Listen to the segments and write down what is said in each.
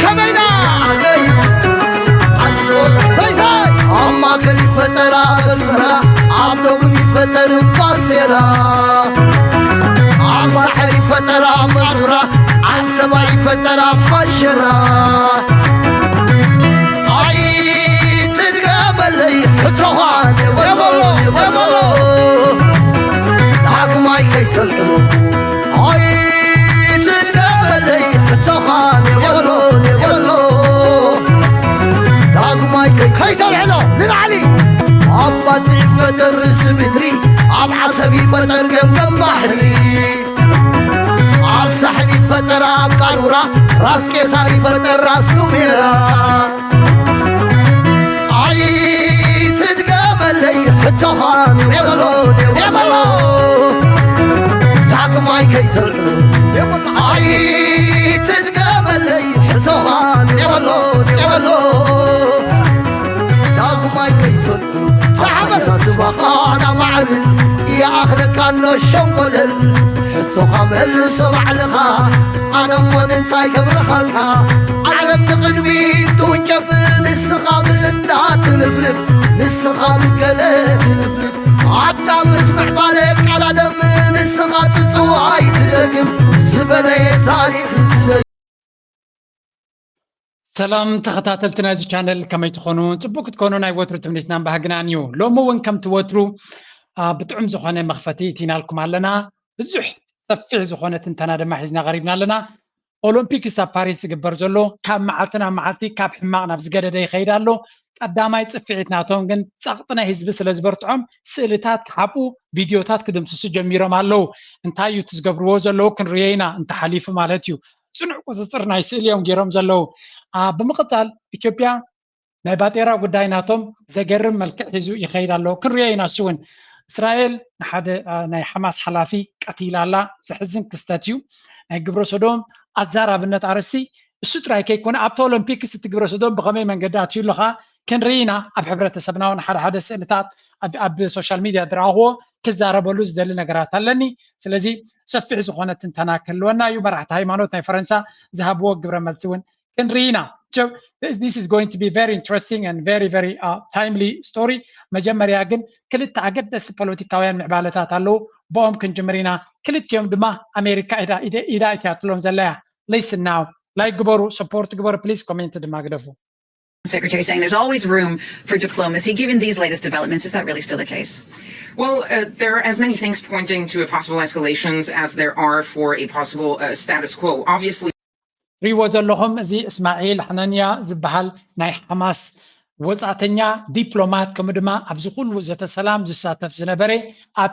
ከመይና ኣበይ ሳይሳይ ኣብ ማእከል ይፈጠራ በስመራ ኣብ ደቡብ ይፈጠር ባሴራ ኣብ ሳሕል ይፈጠራ መሱራ ዓንሰባ ይፈጠራ ፋሸራ ኣይትድገመለይ ሕቶኻ የበሎ የበሎ ዳግማይ ከይተልዕሎ ኣይትድገመለይ ሕቶኻ የበሎ የበሎ ዳግማይ ከይተልዕሎ ንላዕሊ ኣብ ባጽዕ ይፈጠር ርእሲ ምድሪ ኣብ ዓሰብ ይፈጠር ገምገም ባሕሪ ኣብ ሳሕል ይፈጠር ኣብ ቃሉራ ራስ ቄሳር ይፈጠር ራስ ኑሜራ ኣይትድገመለይ ሕቶኻ የበሎ የበሎ ዳግማይ ከይተልዕሎ ኣይትድገመለይ ሕቶኻ የበሎ የበሎ ዳግማይ ከይተልዕሎ ኣተሓሳስባኻ ናማዕብል ይኣኽለካ ኣሎ ሸንኮለል ሕቶኻ መልሶ ባዕልኻ ኣነ እሞ እንታይ ከብርኻልካ ዓለም ንቕድሚት ትውንጨፍ ንስኻ ብእንዳ ትልፍልፍ ንስኻ ብገለ ትልፍልፍ ኣዳም ምስ ምዕባለ ቃል ኣደም ንስኻ ትጽዋይ ትደግም ዝበለየ ታሪኽ ዝደግም ሰላም ተኸታተልቲ ናይዚ ቻነል ከመይ ትኾኑ? ጽቡቅ ክትኮኑ ናይ ወትሩ ትምኒትናን ባህግናን እዩ። ሎሚ እውን ከምቲ ወትሩ ብጥዑም ዝኾነ መኽፈቲ እቲናልኩም ኣለና። ብዙሕ ሰፊሕ ዝኾነ ትንተና ድማ ሒዝና ቀሪብና ኣለና። ኦሎምፒክስ ኣብ ፓሪስ ዝግበር ዘሎ ካብ መዓልቲ ናብ መዓልቲ ካብ ሕማቕ ናብ ዝገደደ ይኸይድ ኣሎ። ቀዳማይ ጽፍዒት ናቶም ግን ጸቕጢ ናይ ህዝቢ ስለ ዝበርትዖም ስእልታት ክሓብኡ ቪድዮታት ክድምስሱ ጀሚሮም ኣለዉ። እንታይ እዩ እቲ ዝገብርዎ ዘለዉ ክንርእዮ ኢና እንተሓሊፉ ማለት እዩ። ጽኑዕ ቁጽጽር ናይ ስእሊ እዮም ገይሮም ዘለዉ። ብምቕጻል ኢትዮጵያ ናይ ባጤራ ጉዳይ ናቶም ዘገርም መልክዕ ሒዙ ይኸይድ ኣሎ። ክንሪኦ ኢና እሱ እውን እስራኤል ንሓደ ናይ ሓማስ ሓላፊ ቀቲላ ኣላ። ዘሕዝን ክስተት እዩ። ናይ ግብረ ሶዶም ኣዛር ኣብነት ኣርእስቲ እሱ ጥራይ ከይኮነ ኣብቲ ኦሎምፒክስ እቲ ግብረ ሶዶም ብኸመይ መንገዲ ኣትዩ ኣሎ ከዓ ክንርኢ ኢና። ኣብ ሕብረተሰብና እውን ሓደ ሓደ ስእልታት ኣብ ሶሻል ሚድያ ዝረኣኽዎ ክዛረበሉ ዝደሊ ነገራት ኣለኒ። ስለዚ ሰፊሕ ዝኾነ ትንተና ክህልወና እዩ። መራሕቲ ሃይማኖት ናይ ፈረንሳ ዝሃብዎ ግብረ መልሲ እውን ክንርኢ ኢና። So this is going to be very interesting and very very uh, timely story. መጀመርያ ግን ክልተ ኣገደስቲ ፖለቲካውያን ምዕባለታት ኣለዉ። ብኦም ክንጅምር ኢና። ክልቲኦም ድማ ኣሜሪካ ኢዳ ኢዳ ኢትያትሎም ዘለያ። Listen now. ላይክ ግበሩ፣ ሰፖርት ግበሩ፣ ፕሊዝ ኮሜንት ድማ ግደፉ። Secretary saying there's always room for diplomacy given these latest developments. Is that really still the case? Well, uh, there are as many things pointing to a possible escalations as there are for a possible uh, status quo. Obviously, ሪዎ ዘለኹም እዚ እስማዒል ሐነንያ ዝበሃል ናይ ሓማስ ወፃእተኛ ዲፕሎማት ከምኡ ድማ ኣብዚ ኩሉ ዘተ ሰላም ዝሳተፍ ዝነበረ ኣብ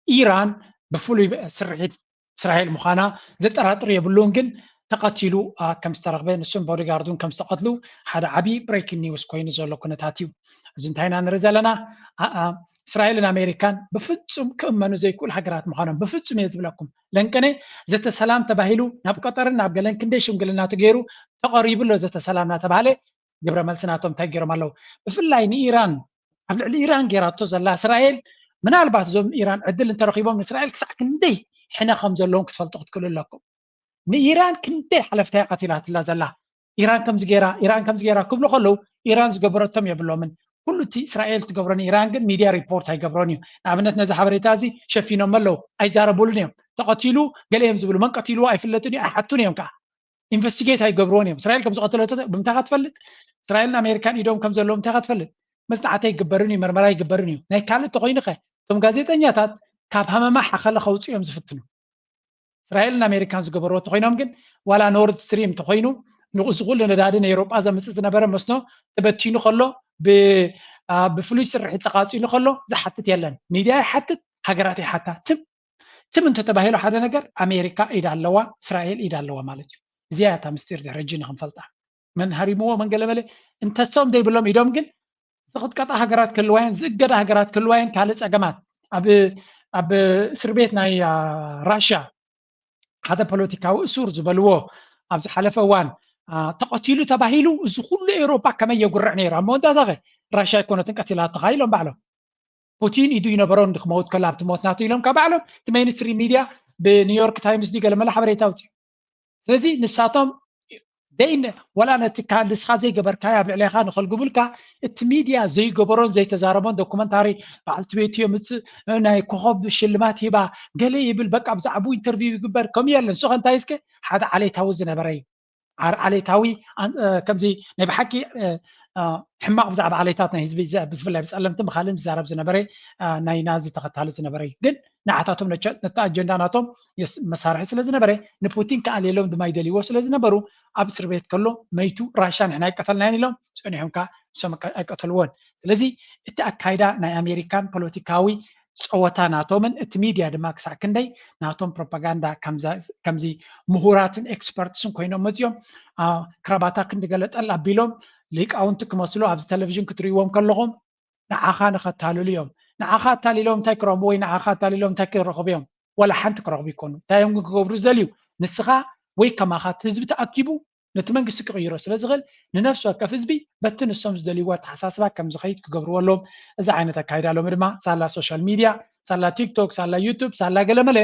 ኢራን ብፍሉይ ስርሒት እስራኤል ምዃና ዘጠራጥር የብሉን፣ ግን ተቐቲሉ ከም ዝተረኽበ ንሱን ቦዲጋርዱን ከም ዝተቐትሉ ሓደ ዓብዪ ብሬኪንግ ኒውስ ኮይኑ ዘሎ ኩነታት እዩ። እዚ እንታይ ኢና ንርኢ ዘለና? እስራኤልን ኣሜሪካን ብፍጹም ክእመኑ ዘይክእሉ ሃገራት ምዃኖም ብፍጹም እየ ዝብለኩም። ለንቀነ ዘተ ሰላም ተባሂሉ ናብ ቀጠርን ናብ ገለን ክንደይ ሽምግልና ተገይሩ ተቐሪቡ ኣሎ ዘተ ሰላም እናተባህለ ግብረ መልሲ ናቶም እንታይ ገይሮም ኣለዉ? ብፍላይ ንኢራን ኣብ ልዕሊ ኢራን ገይራቶ ዘላ እስራኤል ምናልባት እዞም ኢራን ዕድል እንተረኺቦም ንእስራኤል ክሳዕ ክንደይ ሕነ ከም ዘለዎም ክትፈልጡ ክትክእሉ ኣለኩም። ንኢራን ክንደይ ሓለፍታያ ቀቲላትላ ዘላ ኢራን ከምዚ ገይራ ኢራን ከምዚ ገይራ ክብሉ ከለዉ ኢራን ዝገበረቶም የብሎምን። ኩሉ እቲ እስራኤል ትገብሮ ንኢራን ግን ሚድያ ሪፖርት ኣይገብሮን እዩ። ንኣብነት ነዚ ሓበሬታ እዚ ሸፊኖም ኣለዉ፣ ኣይዛረቡሉን እዮም። ተቐቲሉ ገለ እዮም ዝብሉ፣ መን ቀቲልዎ ኣይፍለጥን እዩ፣ ኣይሓቱን እዮም ከዓ። ኢንቨስቲጌት ኣይገብርዎን እዮም። እስራኤል ከም ዝቐተለቶ ብምንታይ ትፈልጥ? እስራኤልን ኣሜሪካን ኢዶም ከም ዘለዎም እንታይ ትፈልጥ? መጽናዕቲ ኣይግበርን እዩ፣ መርመራ ኣይግበርን እዩ። ናይ ካልእ ተኾይኑ ኸ እቶም ጋዜጠኛታት ካብ ሃመማ ሓኸለ ከውፅኡ እዮም ዝፍትኑ። እስራኤልን ኣሜሪካን ዝገበርዎ ተኾይኖም ግን ዋላ ኖርድ ስትሪም ተኾይኑ ንዚ ኩሉ ነዳዲ ናይ ኤውሮጳ ዘምፅእ ዝነበረ መስኖ ተበቲኑ ከሎ ብፍሉይ ስርሒት ተቃፂሉ ከሎ ዝሓትት የለን። ሚድያ ይሓትት፣ ሃገራት ይሓታ። ትም ትም እንተተባሂሉ ሓደ ነገር ኣሜሪካ ኢድ ኣለዋ፣ እስራኤል ኢድ ኣለዋ ማለት እዩ። እዚኣ እታ ምስጢር ድሕሪ ሕጂ ንክንፈልጣ። መን ሃሪምዎ መን ገለመለ እንተሶም ዘይብሎም ኢዶም ግን ዝቕጥቀጣ ሃገራት ክህልዋየን ዝእገዳ ሃገራት ክህልዋየን ካልእ ጸገማት ኣብ ኣብ እስር ቤት ናይ ራሽያ ሓደ ፖለቲካዊ እሱር ዝበልዎ ኣብ ዝሓለፈ እዋን ተቐቲሉ ተባሂሉ እዚ ኩሉ ኤውሮጳ ከመይ የጉርዕ ነይሩ። ኣብ መወዳእታ ኸ ራሽያ ኣይኮነትን ቀቲላቶ ኢሎም ባዕሎም። ፑቲን ኢዱ ይነበሮ እንዲ ክመውት ከሎ ኣብቲ ሞት ናቱ ኢሎም ካብ ባዕሎም እቲ ሜይንስትሪም ሚድያ ብኒውዮርክ ታይምስ ድዩ ገለመለ ሓበሬታ ኣውፅኡ። ስለዚ ንሳቶም ደይን ወላ ነቲ ካ ንስኻ ዘይገበርካዮ ኣብ ልዕሌኻ ንኸልግቡልካ እቲ ሚድያ ዘይገበሮን ዘይተዛረቦን ዶኩመንታሪ በዓል ትቤት የምፅእ፣ ናይ ኮኸብ ሽልማት ሂባ፣ ገለ ይብል፣ በቃ ብዛዕባኡ ኢንተርቪው ይግበር። ከምኡ የለን። ንሱ ከ እንታይ እስከ ሓደ ዓሌታዊ ዝነበረ እዩ። ዓር-፣ ዓሌታዊ ኣን-፣ እ፣ ከምዚ ናይ ብሓቂ፣ እ፣ እ፣ ሕማቕ ብዛዕባ ዓሌታት ናይ ህዝቢ ዘ-፣ ብፍላይ ብፀለምትን ብኻልእን ዝዛረብ ዝነበረ፣ እ፣ ናይ ናዚ ተኸታሊ ዝነበረ እዩ። ግን ንዓታቶም ነቸ-፣ ነቲ ኣጀንዳ ናቶም የስ-፣ መሳርሒ ስለ ዝነበረ ንፑቲን ክኣልየሎም ድማ ይደልይዎ ስለ ዝነበሩ ኣብ እስር ቤት ከሎ መይቱ። ራሻ ንሕና ኣይቀተልናዮን ኢሎም ጸኒሖም ከኣ ንሶም ኣይቀ-፣ ኣይቀተልዎን። ስለዚ እቲ ኣካይዳ ናይ ኣሜሪካን ፖለቲካዊ ጸወታ ናቶምን እቲ ሚድያ ድማ ክሳዕ ክንደይ ናቶም ፕሮፓጋንዳ ከምዛ-፣ ከምዚ ምሁራትን ኤክስፐርትስን ኮይኖም መጺኦም፣ አ፣ ክራባታ ክንዲ ገለ ጠል ኣቢሎም ሊቃውንቲ ክመስሉ ኣብዚ ቴሌቪዥን ክትርእይዎም ከለኹም ንዓኻ ንኸታልሉ እዮም። ንዓኻ ኣታሊሎም እንታይ ክረኽቡ ወይ ንዓኻ ኣታሊሎም እንታይ ክረኽቡ እዮም? ዋላ ሓንቲ ክረኽቡ ይኮኑ። እንታይ እዮም ግን ክገብሩ ዝደልዩ? ንስኻ ወይ ከማኻ እቲ ህዝቢ ተኣኪቡ ነቲ መንግስቲ ክቕይሮ ስለ ዝኽእል ንነፍሲ ወከፍ ህዝቢ በቲ ንሶም ዝደልይዎ ኣተሓሳስባ ከም ዝኸይድ ክገብርዎ ኣለዎም። እዚ ዓይነት ኣካይዳ ሎሚ ድማ ሳላ ሶሻል ሚድያ፣ ሳላ ቲክቶክ፣ ሳላ ዩቱብ፣ ሳላ ገለመለ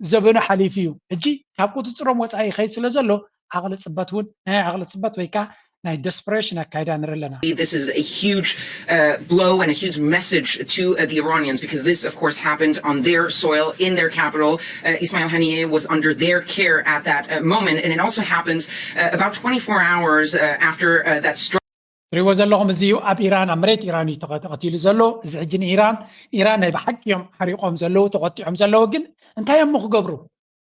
ዘበኑ ሓሊፉ እዩ። ሕጂ ካብ ቁፅፅሮም ወፃኢ ይኸይድ ስለ ዘሎ ዓቕሊ ፅበት እውን ናይ ዓቕሊ ፅበት ወይ ከዓ ናይ ደስፐሬሽን ኣካይዳ ንርኢ ኣለና። This is a huge uh, blow and a huge message to uh, the Iranians, because this, of course, happened on their soil, in their capital. Uh, Ismail Haniyeh was under their care at that uh, moment, and it also happens uh, about twenty-four hours uh, after uh, that strike. ትሪእዎ ዘለኹም እዚ እዩ። ኣብ ኢራን፣ ኣብ መሬት ኢራን እዩ ተቐ-፣ ተቐቲሉ ዘሎ። እዚ ሕጂ ንኢራን፣ ኢራን ናይ ብሓቂ እዮም ሓሪቖም ዘለዉ፣ ተቖጢዖም ዘለዉ። ግን እንታይ እዮም ክገብሩ?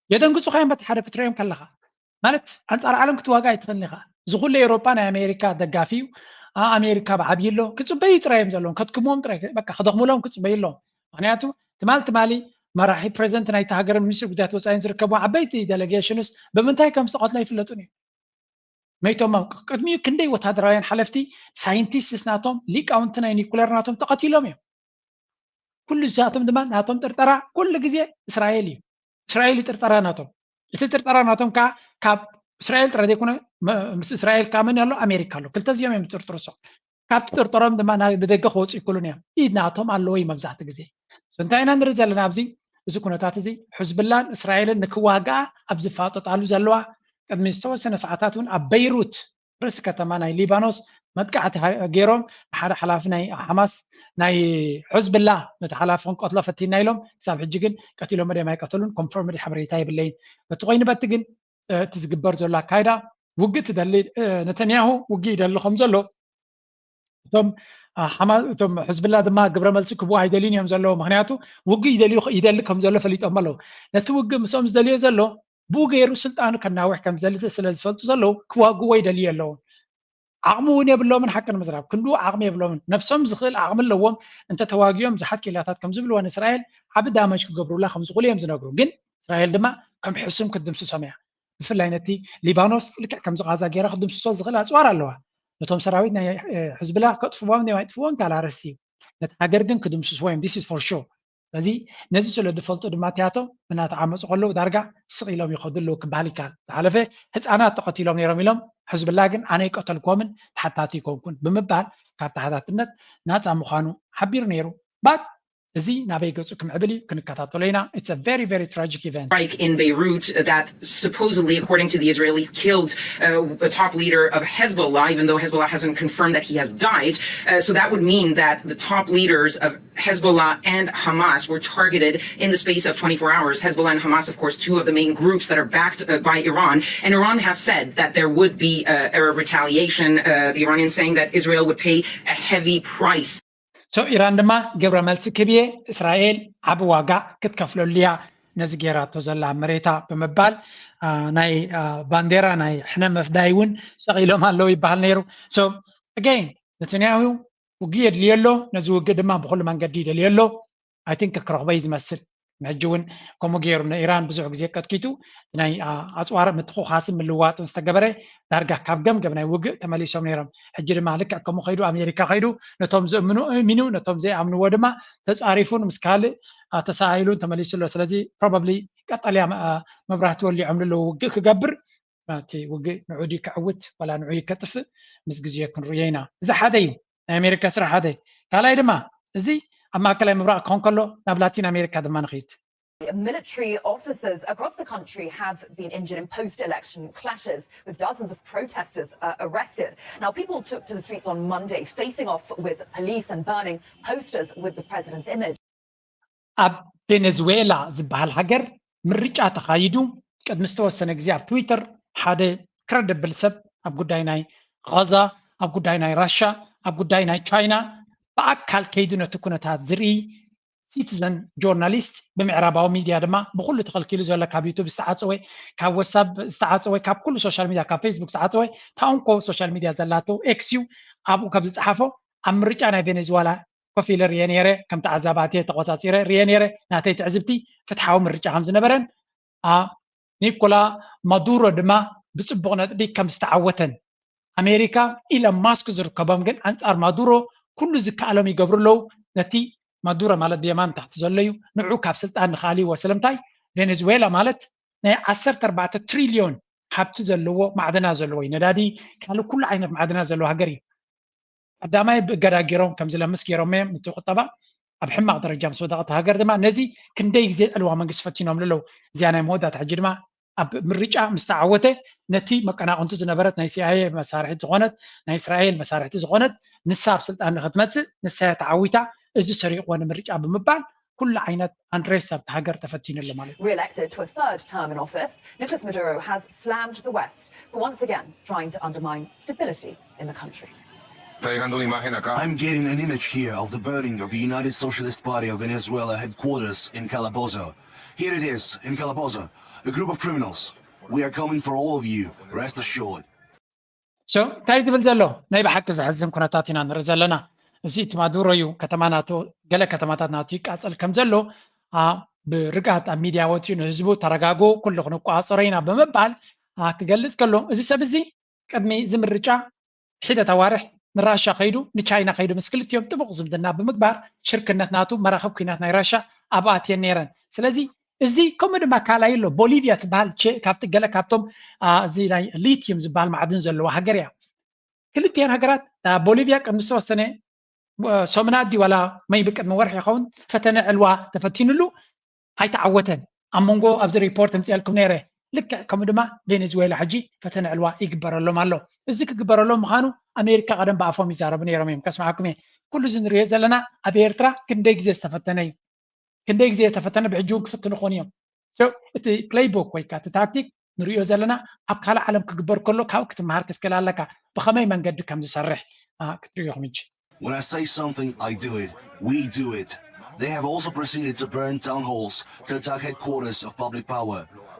የደንግፁኻ እዮም። በቲ ሓደ ክትሪኦም ከለኻ ማለት ኣንጻር ዓለም ክትዋጋ ኣይትኽእልን ኢኻ። እዚ ኩሉ ኤውሮጳ ናይ ኣሜሪካ ደጋፊ እዩ። ኣ-፣ ኣሜሪካ ብዓብዪ ኣሎ፣ ክጽበዩ ጥራይ እዮም ዘለዎም። ከድክምዎም ጥራይ፣ በቃ ክደኽሙሎም ክጽበዩ ኣለዎም። ምኽንያቱ ትማል ትማሊ መራሒ ፕሬዚደንት ናይቲ ሃገርን ሚኒስትሪ ጉዳያት ወጻኢን ዝርከብዎ ዓበይቲ ዴሌጌሽንስ ብምንታይ ከም ዝተቐትሉ ኣይፍለጡን እዮም። መይቶሞም። ቅድሚኡ ክንደይ ወታደራውያን ሓለፍቲ፣ ሳይንቲስትስ ናቶም፣ ሊቃውንቲ ናይ ኒኩለር ናቶም ተቐቲሎም እዮም። ኩሉ እዚኣቶም ድማ ናቶም ጥርጠራ ኩሉ ግዜ እስራኤል እዩ። እስራኤል እዩ ጥርጠራ ናቶም። እቲ ጥርጠራ ናቶም ከዓ ካብ እስራኤል ጥራይ ዘይኮነ፣ መ-፣ ምስ እስራኤል ከዓ መን ኣሎ? ኣሜሪካ ኣሎ። ክልተ እዚኦም እዮም ዝጥርጥሩ። ሶ ካብቲ ጥርጠሮም ድማ ናብ ብደገ ክወፁ ይክእሉን እዮም። ኢድ ናቶም ኣለዎ እዩ መብዛሕትኡ ግዜ። ሶ እንታይ ኢና ንርኢ ዘለና ኣብዚ? እዚ ኩነታት እዚ ሕዝብላን እስራኤልን ንክዋግኣ ኣብ ዝፋጠጣሉ ዘለዋ፣ ቅድሚ ዝተወሰነ ሰዓታት እውን ኣብ በይሩት ርእሲ ከተማ ናይ ሊባኖስ መጥቃዕቲ ሃ-፣ ገይሮም ንሓደ ሓላፊ ናይ ሓማስ ናይ ሕዝብላ ነቲ ሓላፊ ክንቀትሎ ፈቲና ኢሎም፣ ክሳብ ሕጂ ግን ቀቲሎሞ ድዮም ኣይቀተሉን ኮንፈርምድ ሓበሬታ የብለይን። በቲ ኮይኑ በቲ ግን፣ እ፣ እቲ ዝግበር ዘሎ ኣካይዳ ውግእ ትደሊ፣ እ፣ ነተንያሁ ውግእ ይደሊ ከም ዘሎ እቶም፣ አ፣ ሓማ-፣ እቶም ሕዝብላ ድማ ግብረ መልሲ ክህቡ ኣይደልዩን እዮም ዘለዉ። ምኽንያቱ ውግእ ይደልዩ፣ ይደሊ ከም ዘሎ ፈሊጦም ኣለዉ። ነቲ ውግእ ምስኦም ዝደልዮ ዘሎ ብኡ ገይሩ ስልጣኑ ከናውሕ ከም ዝደሊ ስለ ዝፈልጡ ዘለዉ ክዋግዎ ይደልዩ ኣለዉ። ዓቕሚ እውን የብሎምን፣ ሓቂ ንምዝራብ ክንድኡ ዓቕሚ የብሎምን። ነብሶም ዝኽእል ዓቕሚ ኣለዎም፣ እንተተዋጊኦም ብዙሓት ኬላታት ከም ዝብልዎ ንእስራኤል ዓቢ ዳመጅ ክገብሩላ ከም ዝኽእሉ እዮም ዝነግሩ። ግን እስራኤል ድማ ከም ሕሱም ክትድምስሶም እያ። ብፍላይ ነቲ ሊባኖስ ልክዕ ከምዚ ቃዛ ገይራ ክትድምስሶ ዝኽእል ኣፅዋር ኣለዋ። ነቶም ሰራዊት ናይ፣ እ፣ ሕዝብላ ከጥፍዎም ናይ ኣይጥፍዎም ካላ ርእሲ እዩ። ነቲ ሃገር ግን ክድምስስዎ እዮም። This is for sure። ስለዚ ነዚ ስለ ዝፈልጡ ድማ እቲኣቶም እናተዓመፁ ከለዉ ዳርጋ ስቕ ኢሎም ይኸዱ ኣለዉ ክበሃል ይከኣል። ዝሓለፈ ህፃናት ተቐቲሎም ነይሮም ኢሎም ሕዝብላ ግን ኣነ ይቀተልክዎምን ተሓታቲ ይኮንኩን ብምባል ካብ ተሓታትነት ናፃ ምዃኑ ሓቢሩ ነይሩ። ባት እዚ ናበይ ገፁ ክምዕብል እዩ ክንከታተሎ ኢና። It's a very, very tragic event. Strike in Beirut that supposedly, according to the Israelis, killed uh, a top leader of Hezbollah, even though Hezbollah hasn't confirmed that he has died. Uh, so that would mean that the top leaders of Hezbollah and Hamas were targeted in the space of twenty-four hours. Hezbollah and Hamas, of course, two of the main groups that are backed uh, by Iran. And Iran has said that there would be uh, a retaliation. Uh, the Iranians saying that Israel would pay a heavy price. ሶ ኢራን ድማ ግብረ መልሲ ክብየ እስራኤል ዓቢ ዋጋ ክትከፍለሉ እያ ነዚ ገይራቶ ዘላ መሬታ ብምባል፣ አ፣ ናይ፣ አ፣ ባንዴራ ናይ ሕነ መፍዳይ እውን ሰቒሎም ኣለዉ ይበሃል ነይሩ። ሶ ኣገይን ነተንያሁ ውግእ የድልዮ ኣሎ። ነዚ ውግእ ድማ ብኩሉ መንገዲ ይደልዮ ኣሎ። ኣይ ቲንክ ክረኽቦ እዩ ዝመስል። ሕጂ እውን ከምኡ ገይሩ ንኢራን ብዙሕ ግዜ ቀጥቂጡ ናይ፣ አ፣ ኣፅዋር ምትኹኻስን ምልዋጥን ዝተገበረ ዳርጋ ካብ ገምገም ናይ ውግእ ተመሊሶም ነይሮም። ሕጂ ድማ ልክዕ ከምኡ ከይዱ ኣሜሪካ ከይዱ ነቶም ዝእምኑ እሚኑ ነቶም ዘይኣምንዎ ድማ ተፃሪፉን ምስ ካልእ፣ አ፣ ተሰኣኢሉን ተመሊሱ ኣሎ። ስለዚ ፕሮባብሊ ቀጠልያ መ-፣ አ፣ መብራህቲ ወሊዖም ኣለዉ ውግእ ክገብር። እቲ ውግእ ንዑ ድዩ ከዕውት ዋላ ንዑ ከጥፍእ ምስ ግዜ ክንርእዮ ኢና። እዚ ሓደ እዩ። ናይ ኣሜሪካ ስራሕ ሓደ። ካልኣይ ድማ እዚ ኣብ ማእከላይ ምብራቕ ክኾን ከሎ ናብ ላቲን ኣሜሪካ ድማ ንኽይድ። Military officers across the country have been injured in post-election clashes, with dozens of protesters uh, arrested. Now, people took to the streets on Monday, facing off with police and burning posters with the president's image. ኣብ ቬኔዙዌላ ዝበሃል ሃገር ምርጫ ተኻይዱ ቅድሚ ዝተወሰነ ግዜ ኣብ ትዊተር ሓደ ክረድብል ሰብ ኣብ ጉዳይ ናይ ቐዛ፣ ኣብ ጉዳይ ናይ ራሻ፣ ኣብ ጉዳይ ናይ ቻይና ብኣካል ከይዱ ነቲ ኩነታት ዝርኢ ሲቲዘን ጆርናሊስት ብምዕራባዊ ሚድያ ድማ ብኩሉ ተኸልኪሉ ዘሎ ካብ ዩቱብ ዝተዓፀወ ካብ ወሳብ ዝተዓፀወ ካብ ኩሉ ሶሻል ሚድያ ካብ ፌስቡክ ዝተዓፀወ ታንኮ ሶሻል ሚድያ ዘላቶ ኤክስ ዩ ኣብኡ ካብ ዝፀሓፎ ኣብ ምርጫ ናይ ቬኔዙዋላ ኮፍ ኢለ ርየ ነይረ ከም ተዓዛባቲ ተቆፃፂረ ርየ ነይረ ናተይ ትዕዝብቲ ፍትሓዊ ምርጫ ከም ዝነበረን ኒኮላ ማዱሮ ድማ ብፅቡቕ ነጥቢ ከም ዝተዓወተን ኣሜሪካ ኢለን ማስክ ዝርከቦም ግን ኣንፃር ማዱሮ ኩሉ ዝከኣሎም ይገብሩ ኣለዉ ነቲ ማዱሮ ማለት ብየማን ታሕቲ ዘሎ እዩ ንዑ ካብ ስልጣን ንኻልይዎ ስለምታይ ቬኔዙዌላ ማለት ናይ ዓሰርተ ኣርባዕተ ትሪልዮን ሃብቲ ዘለዎ ማዕድና ዘለዎ እዩ ነዳዲ ካልእ ኩሉ ዓይነት ማዕድና ዘለዎ ሃገር እዩ ቀዳማይ ብእገዳ ገይሮም ከም ዝለምስ ገይሮም እዮም እቲ ቁጠባ ኣብ ሕማቕ ደረጃ ምስ ወደቐት ሃገር ድማ ነዚ ክንደይ ግዜ ዕልዋ መንግስቲ ፈቲኖም ኣለዉ እዚኣ ናይ መወዳእታ ሕጂ ድማ ኣብ ምርጫ ምስ ተዓወተ ነቲ መቀናቕንቱ ዝነበረት ናይ ሲኣይኤ መሳርሒት ዝኾነት ናይ እስራኤል መሳርሕቲ ዝኾነት ንሳ ኣብ ስልጣን ንክትመፅእ ንሳ እያ ተዓዊታ እዚ ሰሪቕዎ ንምርጫ ብምባል ኩሉ ዓይነት ኣንድሬስ ኣብቲ ሃገር ተፈቲኑ ኣሎ ማለት እዩ Re-elected to a third term in office, Nicolas Maduro has slammed the West for once again trying to undermine stability in the country. Está llegando una imagen acá. I'm getting an image here of the burning of the United Socialist Party of Venezuela headquarters in Calabozo. Here it is, in Calabozo. A group of criminals. We are coming for all of you, rest assured. ሶ እንታይ ዝብል ዘሎ ናይ ብሓቂ ዘሕዝን ኩነታት ኢና ንርኢ ዘለና እዚ እቲ ማዱሮ እዩ ከተማ ናቱ ገለ ከተማታት ናቱ ይቃፀል ከም ዘሎ ብርግኣት ኣብ ሚድያ ወፂኡ ንህዝቡ ተረጋጉ ኩሉ ክንቋፀሮ ኢና ብምባል ክገልፅ ከሎ እዚ ሰብ እዚ ቅድሚ እዚ ምርጫ ሒደት ኣዋርሕ ንራሻ ከይዱ ንቻይና ከይዱ ምስ ክልቲኦም ጥቡቕ ዝምድና ብምግባር ሽርክነት ናቱ መራኽብ ኩናት ናይ ራሻ ኣብኣትየን ነይረን ስለዚ እዚ ከምኡ ድማ ካልኣይ ኣሎ ቦሊቪያ ትበሃል ቼ ካብቲ ገለ ካብቶም እዚ ናይ ሊቲዩም ዝበሃል ማዕድን ዘለዎ ሃገር እያ ክልቲኤን ሃገራት ቦሊቪያ ቅድሚ ዝተወሰነ ሰሙናት ድዩ ዋላ መይቢ ቅድሚ ወርሒ ይኸውን ፈተነ ዕልዋ ተፈቲኑሉ ኣይተዓወተን ኣብ መንጎ ኣብዚ ሪፖርት ምፅኣልኩም ነይረ ልክዕ ከምኡ ድማ ቬኔዙዌላ ሕጂ ፈተነ ዕልዋ ይግበረሎም ኣሎ እዚ ክግበረሎም ምዃኑ ኣሜሪካ ቀደም ብኣፎም ይዛረቡ ነይሮም እዮም ከስምዓኩም እየ ኩሉ እዚ ንሪኦ ዘለና ኣብ ኤርትራ ክንደይ ግዜ ዝተፈተነ እዩ ክንደይ ግዜ የተፈተነ ብሕጂ እውን ክፍትኑ ክኾኑ እዮም እቲ ፕሌይቡክ ወይ ከዓ እቲ ታክቲክ ንሪኦ ዘለና ኣብ ካልእ ዓለም ክግበር ከሎ ካብ ክትመሃር ክትክእል ኣለካ ብኸመይ መንገዲ ከም ዝሰርሕ ክትሪኦ ክምጂ When I say something, I do it. We do it. They have also proceeded to burn town halls, to attack headquarters of public power.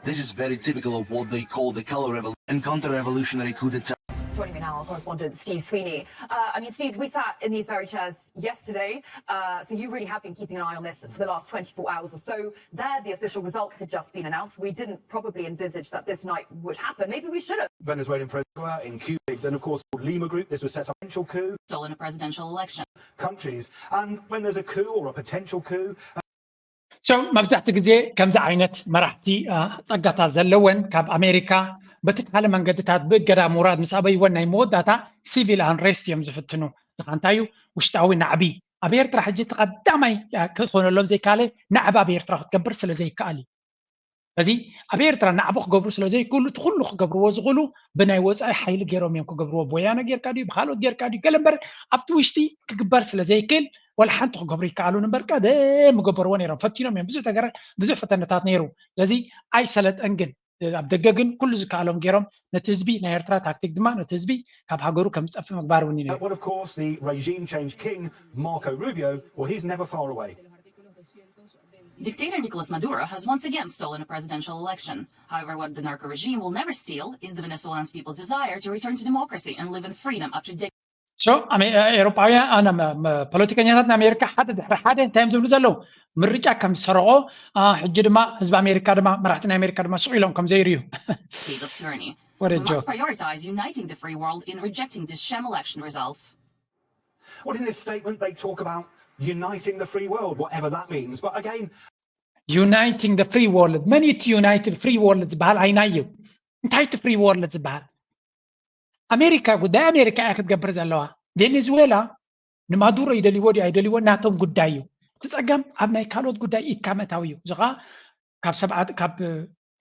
This is very typical of what they call the color revolution and counter-revolutionary coup d'etat. Joining me now, our correspondent Steve Sweeney. Uh, I mean, Steve, we sat in these very chairs yesterday, uh, so you really have been keeping an eye on this for the last twenty-four hours or so. There, the official results had just been announced. We didn't probably envisage that this night would happen. Maybe we should have. Venezuelan President in Cuba, and of course, Lima Group. This was set up potential coup. Stolen a presidential election. Countries, and when there's a coup or a potential coup. So መብዛሕትኡ ግዜ ከምዚ ዓይነት መራሕቲ ጸጋታት ዘለወን ካብ ኣሜሪካ በቲ ካልእ መንገድታት ብእገዳ ምውራድ ምስ ኣበይወን ናይ መወዳእታ ሲቪል ኣንሬስት እዮም ዝፍትኑ ዝኻ እንታይ እዩ ውሽጣዊ ናዕቢ ኣብ ኤርትራ ሕጂ እቲ ቀዳማይ ክኾነሎም ዘይካለ ናዕቢ ኣብ ኤርትራ ክትገብር ስለ ዘይከኣል እዩ በዚ ኣብ ኤርትራ ናዕቢ ክገብሩ ስለ ዘይክእሉ እቲ ኩሉ ክገብርዎ ዝኽእሉ ብናይ ወፃኢ ሓይሊ ገይሮም እዮም ክገብርዎ ብወያነ ጌርካ ድዩ ብካልኦት ጌርካ ድዩ ገለ እምበር ኣብቲ ውሽጢ ክግበር ስለ ዘይክእል ወላ ሓንቲ ክገብሩ ይከኣሉን እምበር ቀደም ምገበርዎ ነይሮም ፈቲኖም እዮም ብዙሕ ተገረ ብዙሕ ፈተነታት ነይሩ ስለዚ ኣይሰለጠን ግን ኣብ ደገ ግን ኩሉ ዝከኣሎም ገይሮም ነቲ ህዝቢ ናይ ኤርትራ ታክቲክ ድማ ነቲ ህዝቢ ካብ ሃገሩ ከም ዝጠፍእ ምግባር እውን እዩ ነይሩ Well, of course, the regime change king, Marco Rubio, well, he's never far away. Dictator Nicolas Maduro has once again stolen a presidential election. However, what the narco regime will never steal is the Venezuelans' people's desire to return to democracy and live in freedom after decades. So, ኤሮጳውያን ፖለቲከኛታት ናይ ኣሜሪካ ሓደ ድሕሪ ሓደ እንታይ እዮም ዝብሉ ዘለዉ ምርጫ ከም ዝሰረቆ ሕጂ ድማ ህዝቢ ኣሜሪካ ድማ መራሕቲ ናይ ኣሜሪካ ድማ ስቕ ኢሎም ከም ዘይርዩ Decades of tyranny. What a We must joke. Prioritize uniting the free world in rejecting these sham election results. Well, in this statement, they talk about uniting the free world, whatever that means. But again, Uniting the free world መን እዩ እቲ ዩናይትድ ፍሪ ወርልድ ዝበሃል ኣይናዩ እንታይ እቲ ፍሪ ወርልድ ዝበሃል ኣሜሪካ ጉዳይ ኣሜሪካ እያ ክትገብር ዘለዋ ቬኔዙዌላ ንማዱሮ ይደልይዎ ድዩ ኣይደልይዎ ናቶም ጉዳይ እዩ እቲ ፀገም ኣብ ናይ ካልኦት ጉዳይ ኢድካ ምእታው እዩ እዚ ከዓ ካብ ሰብዓት ካብ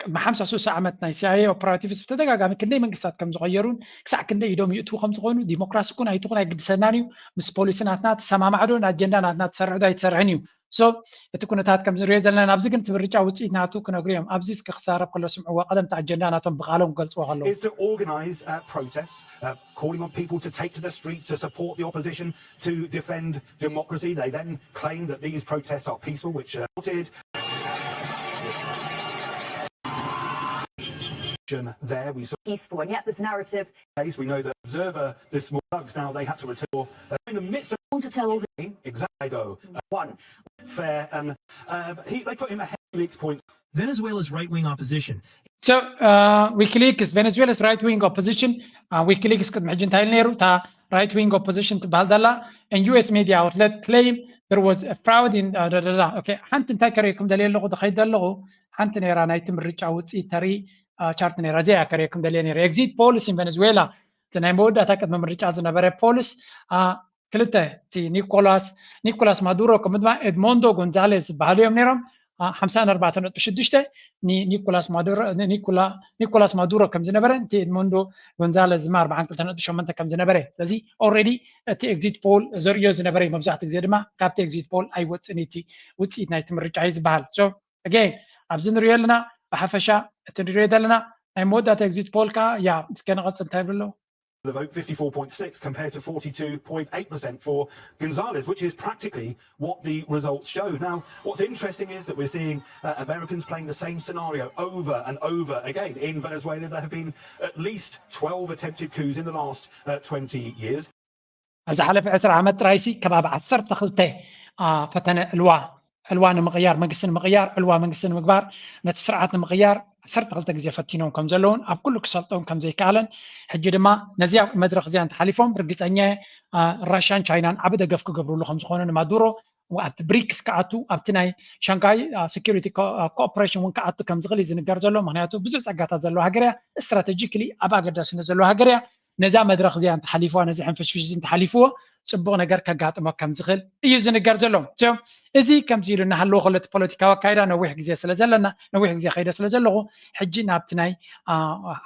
ቅድሚ ሓምሳ ሱሳ ዓመት ናይ ሲኣይኤ ኦፐራቲቭስ ብተደጋጋሚ ክንደይ መንግስታት ከም ዝቐየሩን ክሳዕ ክንደይ ኢዶም ይእትዉ ከም ዝኾኑ፣ ዲሞክራሲ ኩን ኣይትኹን ኣይግድሰናን እዩ፣ ምስ ፖሊሲ ናትና ትሰማማዕዶ ንኣጀንዳ ናትና ትሰርሕዶ ኣይትሰርሕን እዩ። So እቲ ኩነታት ከም ዝንሪኦ ዘለና ናብዚ ግን እቲ ምርጫ ውፅኢት ናቱ ክነግሩ እዮም። ኣብዚ እስከ ክዛረብ ከሎ ስምዕዎ፣ ቀደም እቲ ኣጀንዳ ናቶም ብቃሎም ክገልፅዎ ከለዉ። is to organise uh, protests, uh, calling on people to take to the streets to support the opposition, to defend democracy. They then claim that these protests are peaceful, which uh, supported. There we saw peaceful, and yet this narrative. Case. We know that Observer this morning thugs now they had to return uh, in the midst of Want to tell all the exactly though uh, one. Fair and uh, he, they put him ahead of Wikileaks point. Venezuela's right wing opposition. So uh, Wikileaks, Venezuela's right wing opposition. Uh, Wikileaks ቅድሚ ሕጂ እንታይ ኢሉ ነይሩ? እታ right wing opposition ትበሃል ዘላ and U S media outlet claim there was a fraud in uh, da, da, da. Okay፣ ሓንቲ እንታይ ከርእየኩም ደልየ ኣለኹ፣ ዝኸይድ ኣለኹ ሓንቲ ነይራ ናይቲ ምርጫ ውፅኢት ተርኢ ቻርት ነይራ። እዚኣ ከርእየኩም ደልየ ነይረ። Exit polls in Venezuela፣ እቲ ናይ መወዳእታ ቅድሚ ምርጫ ዝነበረ ፖልስ ክልተ፣ እቲ ኒኮላስ ኒኮላስ ማዱሮ ከምኡ ድማ ኤድሞንዶ ጎንዛሌዝ ዝበሃሉ እዮም ነይሮም። ሓምሳን ኣርባዕተን ነጥቢ ሽዱሽተ ንኒኮላስ ማዱሮ ኒኮላ- ኒኮላስ ማዱሮ ከም ዝነበረ፣ እቲ ኤድሞንዶ ጎንዛሌዝ ድማ ኣርባዓን ክልተን ነጥቢ ሸሞንተ ከም ዝነበረ። ስለዚ already እቲ exit poll ዘርእዮ ዝነበረ እዩ። መብዛሕትኡ ግዜ ድማ ካብቲ exit poll ኣይወፅእን እዩ እቲ ውፅኢት ናይቲ ምርጫ እዩ ዝበሃል። So again ኣብዚ ንሪኦ ኣለና ብሓፈሻ እቲ ንሪኦ ዘለና ናይ መወዳእታ exit poll ከዓ ያ እስከ ንቐፅል እንታይ ይብሉ ኣለዉ? The vote fifty-four point six compared to forty-two point eight percent for Gonzalez, which is practically what the results show. Now, what's interesting is that we're seeing uh, Americans playing the same scenario over and over again. In Venezuela, there have been at least twelve attempted coups in the last uh, twenty years. ኣብ ዝሓለፈ ዕስራ ዓመት ጥራይሲ ከባቢ ዓሰርተ ክልተ ፈተነ ዕልዋ ዕልዋ ንምቕያር፣ መንግስቲ ንምቕያር፣ ዕልዋ መንግስቲ ንምግባር፣ ነቲ ስርዓት ንምቕያር ዓሰርተ ክልተ ግዜ ፈቲኖም ከም ዘለውን ኣብ ኩሉ ክሰልጦም ከም ዘይከኣለን፣ ሕጂ ድማ ነዚኣ መድረኽ እዚኣ እንተሓሊፎም ርግፀኛ እየ ራሻን ቻይናን ዓቢ ደገፍ ክገብርሉ ከም ዝኾኑ ንማዱሮ ኣብቲ ብሪክስ ክኣቱ ኣብቲ ናይ ሻንጋይ ሴኩሪቲ ኮኦፕሬሽን እውን ክኣቱ ከም ዝኽእል እዩ ዝንገር ዘሎ። ምክንያቱ ብዙሕ ፀጋታት ዘለዎ ሃገር እያ፣ ስትራቴጂክሊ ኣብ ኣገዳስነት ዘለዎ ሃገር እያ። ነዛ መድረኽ እዚኣ እንተሓሊፍዋ፣ ነዚ ሕንፍሽፍሽ እዚ እንተሓሊፍዎ ፅቡቕ ነገር ከጋጥሞ ከም ዝኽእል እዩ ዝንገር ዘሎ። So እዚ ከምዚ ኢሉ እናሃለወ ከሎ እቲ ፖለቲካዊ ኣካይዳ ነዊሕ ግዜ ስለ ዘለና ነዊሕ ግዜ ከይደ ስለ ዘለኹ ሕጂ ናብቲ ናይ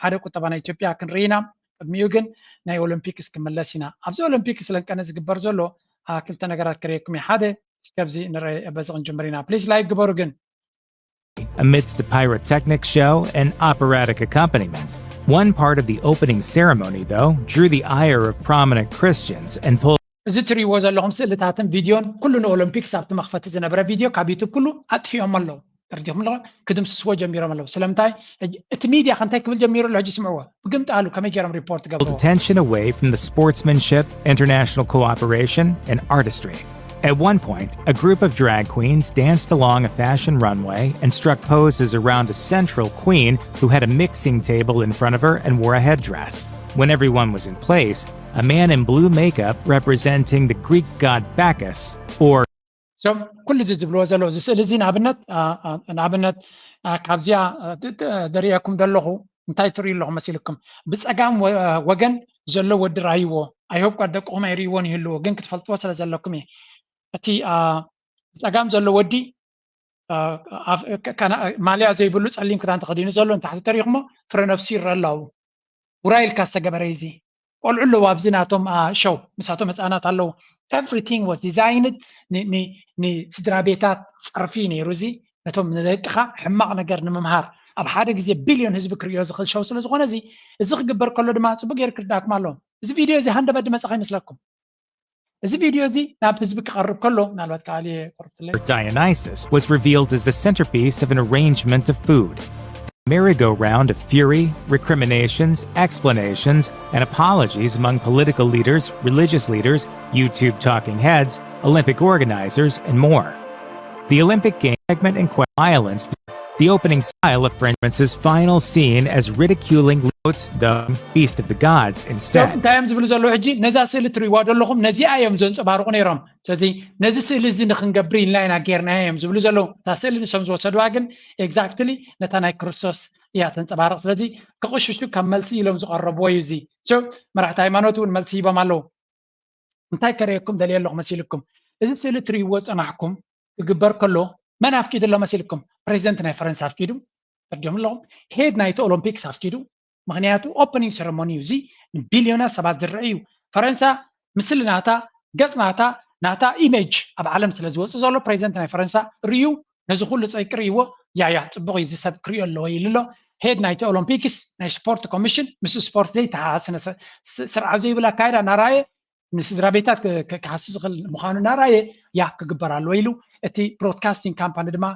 ሓደ ቁጠባ ናይ ኢትዮጵያ ክንርኢ ኢና። ቅድሚኡ ግን ናይ ኦሎምፒክስ ክምለስ ኢና። ኣብዚ ኦሎምፒክስ ለንቀነ ዝግበር ዘሎ ክልተ ነገራት ክርእየኩም እየ። ሓደ እስከ ኣብዚ ንርአ በዚ ክንጅምር ኢና። ፕሊዝ ላይክ ግበሩ ግን Amidst a pyrotechnic show and operatic accompaniment, one part of the opening ceremony, though, drew the ire of prominent Christians and pulled እዚ ትሪእዎ ዘለኹም ስእልታትን ቪድዮን ኩሉ ንኦሎምፒክስ ኣብቲ መኽፈቲ ዝነበረ ቪድዮ ካብ ዩቱብ ኩሉ ኣጥፊኦም ኣለዉ። ተረዲኹም ኣለኹም? ክድምስስዎ ጀሚሮም ኣለዉ። ስለምንታይ? ሕጂ እቲ ሚድያ ከ እንታይ ክብል ጀሚሩ ኣሎ? ሕጂ ስምዕዎ። ብግምጣሉ ከመይ ገይሮም ሪፖርት ገብርዎ? attention away from the sportsmanship, international cooperation, and artistry. At one point, a group of drag queens danced along a fashion runway and struck poses around a central queen who had a mixing table in front of her and wore a headdress. When everyone was in place, a man in blue makeup representing the Greek god Bacchus, or So ኩሉ እዚ ዝብልዎ ዘለዉ እዚ ስእሊ እዚ ንኣብነት ንኣብነት ካብዚኣ ደሪአኩም ዘለኹ እንታይ ትርእዩ ኣለኹም መሲልኩም? ብፀጋም ወገን ዘሎ ወዲ ራይዎ። I hope ጓል ደቅኹም ኣይርእይዎን ይህልዎ፣ ግን ክትፈልጥዎ ስለ ዘለኩም እየ። እቲ ብፀጋም ዘሎ ወዲ ማልያ ዘይብሉ ፀሊም ክዳን ተኸዲኑ ዘሎ ንታሕቲ ተሪኹሞ ፍረ ነብሱ ይረአ ኣሎ። ኣብኡ ውራይ ኢልካ ዝተገበረ እዩ እዚ። ቆልዑ ኣለዉ ኣብዚ ናቶም ሸው፣ ምሳቶም ህፃናት ኣለዉ። Everything was designed ንስድራ ቤታት ፀርፊ ነይሩ እዚ። ነቶም ንደቅኻ ሕማቕ ነገር ንምምሃር ኣብ ሓደ ግዜ ቢልዮን ህዝቢ ክርእዮ ዝኽእል ሸው ስለ ዝኾነ እዚ እዚ ክግበር ከሎ ድማ ፅቡቅ ገይሩ ክርዳእኩም ኣለዎም። እዚ ቪድዮ እዚ ሃንደበት ድመፀ ከይመስለኩም። እዚ ቪድዮ እዚ ናብ ህዝቢ ክቐርብ ከሎ ምናልባት ከኣልየ ቁርብትለይ Dionysus was revealed as the centerpiece of an arrangement of food. A merry-go-round of fury, recriminations, explanations, and apologies among political leaders, religious leaders, YouTube talking heads, Olympic organizers, and more. The Olympic Games segment and violence. The opening style of Frenchman's final scene as ridiculing the beast of the gods instead. እንታይ እዮም ዝብሉ ዘለዉ ሕጂ? ነዛ ስእሊ ትርእይዋ ዘለኹም ነዚኣ እዮም ዘንፀባርቑ ነይሮም። ስለዚ ነዚ ስእሊ እዚ ንክንገብር ኢልና ኢና ጌርናዮ እዮም ዝብሉ ዘለዉ። እታ ስእሊ ንሶም ዝወሰድዋ ግን exactly ነታ ናይ ክርስቶስ እያ ተንፀባርቕ። ስለዚ ክቕሽሹ ከም መልሲ ኢሎም ዝቐረብዎ እዩ እዚ። So መራሕቲ ሃይማኖት እውን መልሲ ሂቦም ኣለዉ። እንታይ ከርእየኩም ደልየ ኣለኹ መሲልኩም? እዚ ስእሊ ትርእይዎ ዝፀናሕኩም ክግበር ከሎ መን ኣፍቂዱ ኣሎ መሲልኩም? ፕሬዚደንት ናይ ፈረንሳ ኣፍቂዱ፣ ተረዲኦም ኣለኹም። ሄድ ናይቲ ኦሎምፒክስ ኣፍቂዱ። ምክንያቱ ኦፕኒንግ ሴረሞኒ እዩ፣ እዚ ንቢልዮናት ሰባት ዝረአ እዩ። ፈረንሳ ምስሊ ናታ፣ ገጽ ናታ፣ ናታ ኢሜጅ ኣብ ዓለም ስለ ዝወፅእ ዘሎ፣ ፕሬዚደንት ናይ ፈረንሳ ርእዩ፣ ነዚ ኩሉ ፀይቂ ርእይዎ። ያያ፣ ፅቡቅ እዩ፣ እዚ ሰብ ክርእዮ ኣለዎ ኢሉ ኣሎ። ሄድ ናይቲ ኦሎምፒክስ ናይ ስፖርት ኮሚሽን ምስ ስፖርት ዘይተሓሓዝ፣ ስነ ስርዓት ዘይብል ኣካይዳ እናረኣየ፣ ንስድራ ቤታት ክሃሲ ዝኽእል ምዃኑ እናረኣየ፣ ያ ክግበር ኣለዎ ኢሉ። እቲ ብሮድካስቲንግ ካምፓኒ ድማ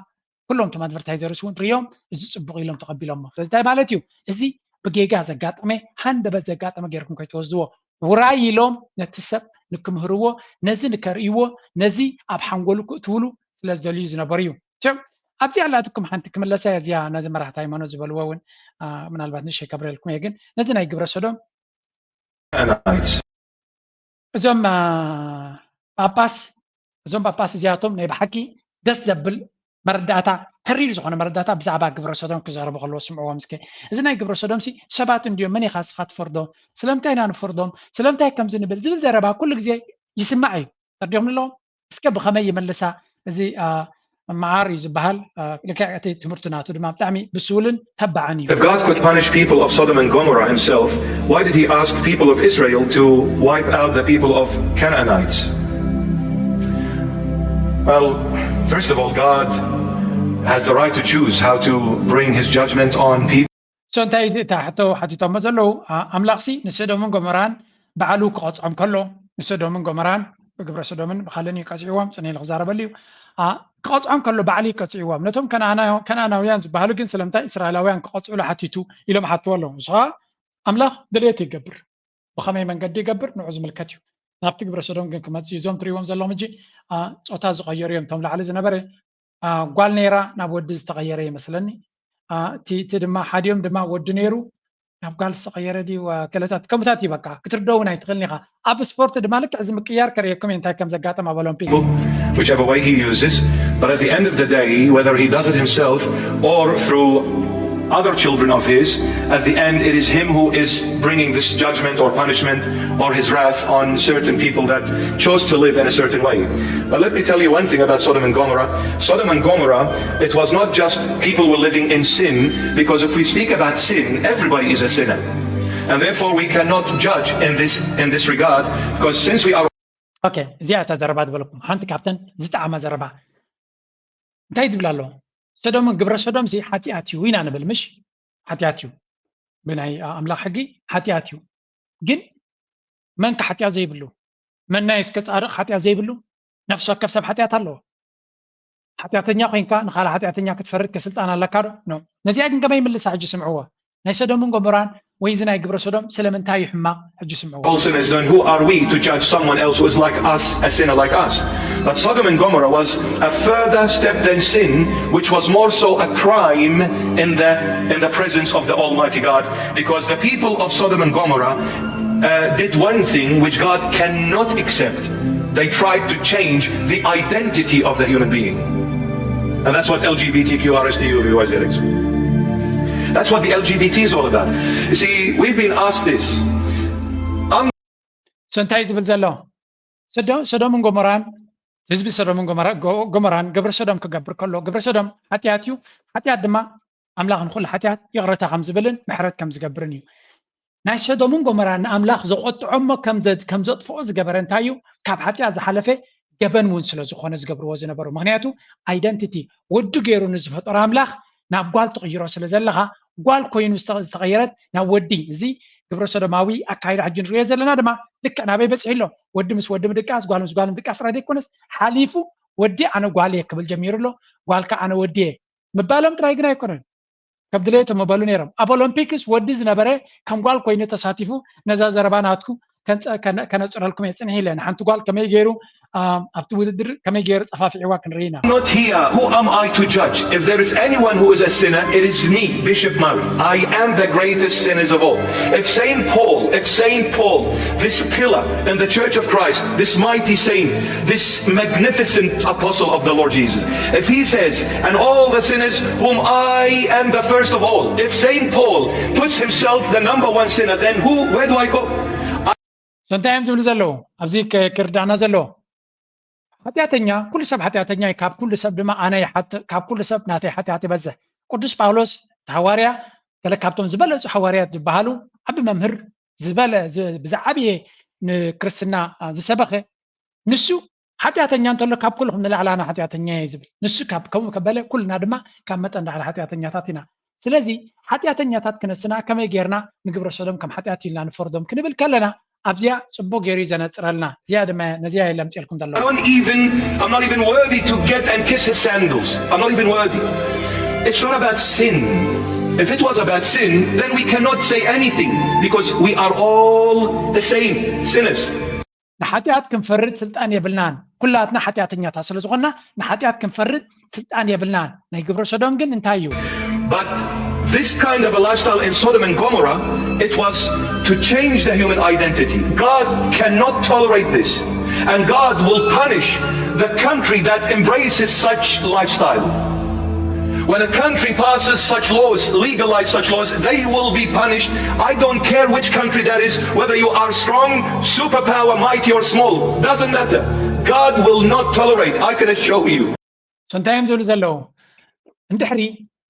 ኩሎም እቶም ኣድቨርታይዘርስ እውን ርእዮም፣ እዚ ፅቡቅ ኢሎም ተቐቢሎሞ። ስለዚ እንታይ ማለት እዩ? እዚ ብጌጋ ዘጋጠመ፣ ሃንደበት ዘጋጠመ ጌርኩም ከይትወስድዎ። ውራይ ኢሎም ነቲ ሰብ ንክምህርዎ፣ ነዚ ንከርእይዎ፣ ነዚ ኣብ ሓንጎሉ ክእትውሉ ስለ ዝደልዩ ዝነበሩ እዩ። ቸው፣ ኣብዚኣ ኣላትኩም ሓንቲ ክምለሳ እያ፣ እዚኣ ነዚ መራሕቲ ሃይማኖት ዝበልዎ እውን ምናልባት ንእሽተይ ከብረልኩም እየ። ግን ነዚ ናይ ግብረ ሰዶም እዞም ጳጳስ፣ እዞም ጳጳስ እዚኣቶም ናይ ብሓቂ ደስ ዘብል መረዳእታ፣ ተሪር ዝኾነ መረዳእታ ብዛዕባ ግብረ ሰዶም ክዛረቡ ከለዎ ስምዕዎም እስከ። እዚ ናይ ግብረ ሰዶም ሲ ሰባት እንድዮም፣ መን ኢኻ እስኻ ትፈርዶም? ስለምንታይ ኢና ንፈርዶም? ስለምንታይ ከምዚ ንብል? ዝብል ዘረባ ኩሉ ግዜ ይስማዕ እዩ። ተርዲኦም ኣለዎም። እስከ ብኸመይ ይመልሳ? እዚ መዓር እዩ ዝበሃል። ልክዕ እቲ ትምህርቲ ናቱ ድማ ብጣዕሚ ብስውልን ተባዕን እዩ። If God could punish people of Sodom and Gomorrah himself, why did he ask people of Israel to wipe out the people of Canaanites? Well, first of all, God has the right to choose how to bring his judgment on people. So እንታይ እዩ እታ ሕቶ ሓቲቶሞ ዘለዉ? ኣምላኽሲ ንሰዶምን ጎመራን ባዕሉ ክቐጽዖም ከሎ፣ ንሰዶምን ጎመራን ብግብረ ሰዶምን ብኻልእን እዩ ቀጺዕዎም፣ ጽን ኢለ ክዛረበሉ እዩ። ክቐጽዖም ከሎ ባዕሉ እዩ ቀጺዕዎም። ነቶም ከነኣናውያን ዝበሃሉ ግን ስለምንታይ እስራኤላውያን ክቐጽዕሉ ሓቲቱ ኢሎም ሓትዎ ኣለዉ። ንሱ ኸኣ ኣምላኽ ድልየቱ ይገብር። ብኸመይ መንገዲ ይገብር ንዑ ዝምልከት እዩ። ናብቲ ግብረ ሰዶም ግን ክመጽእ እዩ። እዞም ትሪእዎም ዘለኹም ሕጂ ጾታ ዝቐየሩ እዮም። እቶም ላዕሊ ዝነበረ ጓል ነይራ ናብ ወዲ ዝተቐየረ ይመስለኒ። እቲ ድማ ሓዲኦም ድማ ወዲ ነይሩ ናብ ጓል ዝተቐየረ ድዩ? ክእለታት ከምታት እዩ። በቃ ክትርዶ እውን ኣይትኽእልን ኢኻ። ኣብ ስፖርት ድማ ልክዕ እዚ ምቅያር ከርእየኩም እየ እንታይ ከም ዘጋጠም ኣብ ኦሎምፒክ። Whichever way he uses, but at the end of the day, whether he does it himself or through other children of his, at the end it is him who is bringing this judgment or punishment or his wrath on certain people that chose to live in a certain way. But let me tell you one thing about Sodom and Gomorrah. Sodom and Gomorrah, it was not just people were living in sin, because if we speak about sin, everybody is a sinner. And therefore we cannot judge in this, in this regard, because since we are okay, እዚኣ እታ ዘረባ ዝበለኩም ሓንቲ ካብተን ዝጠዓማ ዘረባ እንታይ ዝብል ኣሎ? ሰዶምን ግብረ ሰዶም ሲ ሓጢኣት እዩ ኢና ንብል ምሽ? ሓጢኣት እዩ፣ ብናይ ኣምላኽ ሕጊ ሓጢኣት እዩ። ግን መን ከ ሓጢኣት ዘይብሉ? መናይ እስከ ጻድቕ ሓጢኣት ዘይብሉ? ነፍሲ ወከፍ ሰብ ሓጢኣት ኣለዎ። ሓጢኣተኛ ኮይንካ ንኻልእ ሓጢኣተኛ ክትፈርድ ከ ስልጣን ኣለካ ዶ? ኖ። ነዚኣ ግን ከመይ ይምልሳ ሕጂ ስምዕዎ። ናይ ሰዶምን ጎሞራን ወይ እዚ ናይ ግብረ ሰዶም ስለምንታይ እዩ ሕማቕ? ሕጂ ስምዕዎ። All sinners, then who are we to judge someone else who is like us, a sinner like us? But Sodom and Gomorrah was a further step than sin, which was more so a crime in the, in the presence of the Almighty God, because the people of Sodom and Gomorrah uh, did one thing which God cannot accept. They tried to change the identity of the human being. And that's what L G B T Q R S T U V Y Z X. That's what the L G B T is all about. You see, we've been asked this. So እንታይ ዝብል ዘሎ? ሰዶምን ጎሞራን፣ ህዝቢ ሰዶምን ጎሞራን ግብረ ሰዶም ክገብር ከሎ፣ ግብረ ሰዶም ሓጢኣት እዩ። ሓጢኣት ድማ ኣምላኽ ንኹሉ ሓጢኣት ይቕረታ ከም ዝብልን ምሕረት ከም ዝገብርን እዩ። ናይ ሰዶምን ጎሞራን ንኣምላኽ ዘቖጥዖሞ ከም ዘጥፍኦ ዝገበረ እንታይ እዩ? ካብ ሓጢኣት ዝሓለፈ ገበን እውን ስለ ዝኾነ ዝገብርዎ ዝነበሩ። ምክንያቱ ኣይደንቲቲ ወዲ ገይሩ ንዝፈጠሮ ኣምላኽ ናብ ጓል ትቕይሮ ስለ ዘለኻ፣ ጓል ኮይኑ ዝተቐየረት ናብ ወዲ። እዚ ግብረ ሰዶማዊ ኣካይዳ ሕጂ ንሪኦ ዘለና ድማ ልክዕ ናበይ በፂሑ ኣሎ? ወዲ ምስ ወዲ ምድቃስ፣ ጓል ምስ ጓል ምድቃስ ጥራይ ዘይኮነስ ሓሊፉ ወዲ ኣነ ጓል እየ ክብል ጀሚሩ ኣሎ። ጓል ከዓ ኣነ ወዲ እየ ምባሎም ጥራይ ግን ኣይኮነን። ከም ድሌቶም ምበሉ ነይሮም። ኣብ ኦሎምፒክስ ወዲ ዝነበረ ከም ጓል ኮይኑ ተሳቲፉ ነዛ ዘረባ ናትኩ ከነፅረልኩም እየ ፅንሒ ኢለ ንሓንቲ ጓል ከመይ ገይሩ ኣብቲ ውድድር ከመይ ገይሩ ፀፋፊዕዋ ክንርኢ ኢና። Not here. Who am I to judge? If there is anyone who is a sinner, it is me, Bishop Murray. I am the greatest sinners of all. If Saint Paul, if Saint Paul, this pillar in the Church of Christ, this mighty saint, this magnificent apostle of the Lord Jesus, if he says, and all the sinners whom I am the first of all, if Saint Paul puts himself the number one sinner, then who, where do I go? So እንታይ እዮም ዝብሉ ዘለዉ ኣብዚ ክርዳእና ዘለዎ? ሓጢኣተኛ፣ ኩሉ ሰብ ሓጢኣተኛ እዩ፣ ካብ ኩሉ ሰብ ድማ ኣነ ይሓጥእ፣ ካብ ኩሉ ሰብ ናተይ ሓጢኣት ይበዝሕ። ቅዱስ ጳውሎስ እቲ ሃዋርያ፣ ገለ ካብቶም ዝበለጹ ሃዋርያት ዝበሃሉ፣ ዓቢ መምህር፣ ዝበለ ዝ- ብዝዓብየ ንክርስትና ዝሰበኸ፣ ንሱ ሓጢኣተኛ እንተሎ ካብ ኩልኹም ንላዕሊ ኣነ ሓጢኣተኛ እየ ዝብል። ንሱ ካብ ከምኡ ከበለ ኩልና ድማ ካብ መጠን ላዕሊ ሓጢኣተኛታት ኢና። ስለዚ ሓጢኣተኛታት ክነስና ከመይ ጌርና ንግብረ ሰዶም ከም ሓጢኣት ኢልና ንፈርዶም ክንብል ከለና ኣብዚኣ ጽቡቅ ገይሩ እዩ ዘነጽረልና። እዚኣ ድማ ነዚኣ እየ ለምጽልኩም ዘለኹ። I don't even, I'm not even worthy to get and kiss his sandals. I'm not even worthy. It's not about sin. If it was about sin, then we cannot say anything because we are all the same sinners. ንሓጢኣት ክንፈርድ ስልጣን የብልናን። ኩላትና ሓጢኣተኛታት ስለ ዝኾንና ንሓጢኣት ክንፈርድ ስልጣን የብልናን። ናይ ግብረ ሰዶም ግን እንታይ እዩ? But this kind of a lifestyle in Sodom and Gomorrah, it was to change the human identity. God cannot tolerate this. And God will punish the country that embraces such lifestyle. When a country passes such laws, legalize such laws, they will be punished. I don't care which country that is, whether you are strong, superpower, mighty or small, doesn't matter. God will not tolerate, I can assure you. እንታይ እዮም ዝብሉ ዘለዉ? እንድሕሪ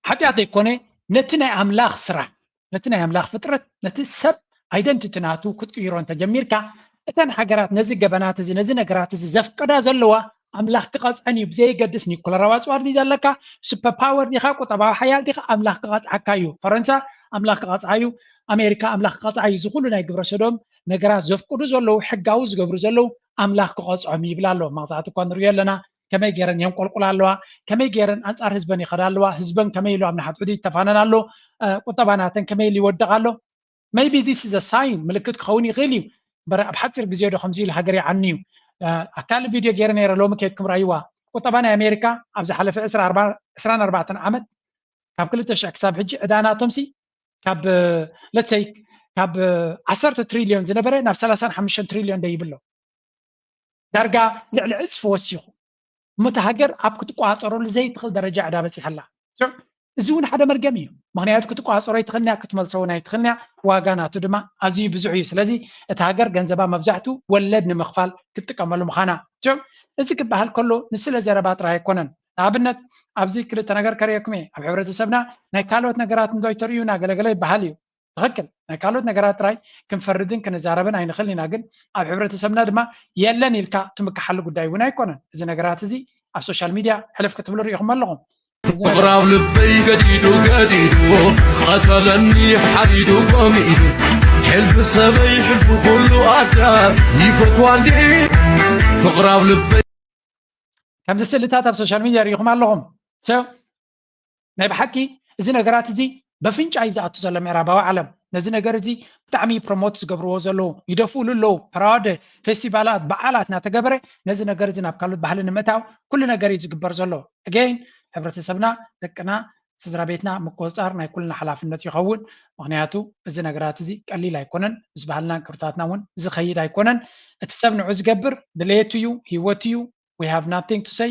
ሓጢኣት ዘይኮነ ነቲ ናይ ኣምላኽ ስራሕ፣ ነቲ ናይ ኣምላኽ ፍጥረት፣ ነቲ ሰብ ኣይደንቲቲ ናቱ ክትቅይሮ እንተጀሚርካ፣ እተን ሃገራት ነዚ ገበናት እዚ፣ ነዚ ነገራት እዚ ዘፍቀዳ ዘለዋ ኣምላኽ ክቐጽዐን እዩ። ብዘይገድስ ኒኩለራዊ ኣጽዋር ድዩ ዘለካ፣ ሱፐር ፓወር ዲኻ፣ ቁጠባዊ ሓያል ዲኻ፣ ኣምላኽ ክቐጽዓካ እዩ። ፈረንሳ ኣምላኽ ክቐጽዓ እዩ፣ ኣሜሪካ ኣምላኽ ክቐጽዓ እዩ። እዚ ኩሉ ናይ ግብረ ሰዶም ነገራት ዘፍቅዱ ዘለዉ፣ ሕጋዊ ዝገብሩ ዘለዉ ኣምላኽ ክቐጽዖም ይብል ኣሎ። መቕጻዕቲ እኳ ንሪኦ ኣለና። ከመይ ገይረን የንቆልቁላ ኣለዋ፣ ከመይ ገይረን ኣንጻር ህዝበን ይኸዳ ኣለዋ፣ ህዝበን ከመይ ኢሉ ኣብ ንሓድሕዱ ይተፋነን ኣሎ፣ ቁጠባ ናተን ከመይ ኢሉ ይወድቕ ኣሎ። Maybe this is a sign፣ ምልክት ክኸውን ይኽእል እዩ። በረ ኣብ ሓፂር ግዜ ዶ ከምዚ ኢሉ ሃገር ይዓኒ እዩ። ኣብ ካልእ ቪድዮ ገይረ ነይረ፣ ሎሚ ከይድኩም ራይዋ። ቁጠባ ናይ ኣሜሪካ ኣብ ዝሓለፈ ዕስራን ኣርባዕተን ዓመት ካብ ክልተ ሽሕ ክሳብ ሕጂ ዕዳ ናቶም ሲ ካብ let's say ካብ ዓሰርተ ትሪልዮን ዝነበረ ናብ ሰላሳን ሓሙሽተን ትሪልዮን ደይብሎ። ዳርጋ ልዕሊ ዕፅፊ ወሲኹ። እሞ እታ ሃገር ኣብ ክትቆፃፀረሉ ዘይትኽእል ደረጃ ዕዳ በፂሓ ኣላ። እዚ እውን ሓደ መርገም እዩ። ምኽንያቱ ክትቆፃፀሮ ኣይትኽእልን እያ፣ ክትመልሶ እውን ኣይትኽእልን እያ። ዋጋ ናቱ ድማ ኣዝዩ ብዙሕ እዩ። ስለዚ እታ ሃገር ገንዘባ መብዛሕትኡ ወለድ ንምኽፋል ክትጥቀመሉ ምዃና። እዚ ክበሃል ከሎ ንስለ ዘረባ ጥራይ ኣይኮነን። ንኣብነት ኣብዚ ክልተ ነገር ከርእየኩም እየ። ኣብ ሕብረተሰብና ናይ ካልኦት ነገራት እንዶ ኣይተርእዩና ገለገለ ይበሃል እዩ። ትኽክል። ናይ ካልኦት ነገራት ጥራይ ክንፈርድን ክንዛረብን ኣይንኽእልን ኢና፣ ግን ኣብ ሕብረተሰብና ድማ የለን ኢልካ ትምክሓሉ ጉዳይ እውን ኣይኮነን። እዚ ነገራት እዚ ኣብ ሶሻል ሚድያ ሕልፍ ክትብሉ ርኢኹም ኣለኹም። ፍቕራብ ልበይ ገዲዱ ገዲዱ ቐተለኒ ሓዲዱ ቆሚዱ ሕልፊ ሰበይ ሕልፊ ኩሉ ኣዳር ይፈትዋ እንዲ ፍቕራብ ልበይ ከምዚ ስእልታት ኣብ ሶሻል ሚድያ ርኢኹም ኣለኹም። So ናይ ብሓቂ እዚ ነገራት እዚ በፍንጫ እዩ ዝኣቱ ዘሎ ምዕራባዊ ዓለም። ነዚ ነገር እዚ ብጣዕሚ ፕሮሞት ዝገብርዎ ዘለዉ፣ ይደፍኡሉ ኣለዉ። ፓራድ፣ ፌስቲቫላት፣ በዓላት እናተገበረ ነዚ ነገር እዚ ናብ ካልኦት ባህሊ ንምእታው ኩሉ ነገር እዩ ዝግበር ዘሎ። Again ሕብረተሰብና፣ ደቅና፣ ስድራ ቤትና ምቁፅፃር ናይ ኩልና ሓላፍነት ይኸውን። ምኽንያቱ እዚ ነገራት እዚ ቀሊል ኣይኮነን፣ ምስ ባህልናን ክብርታትና እውን ዝኸይድ ኣይኮነን። እቲ ሰብ ንዑ ዝገብር ድሌቱ እዩ፣ ህይወቱ እዩ። We have nothing to say።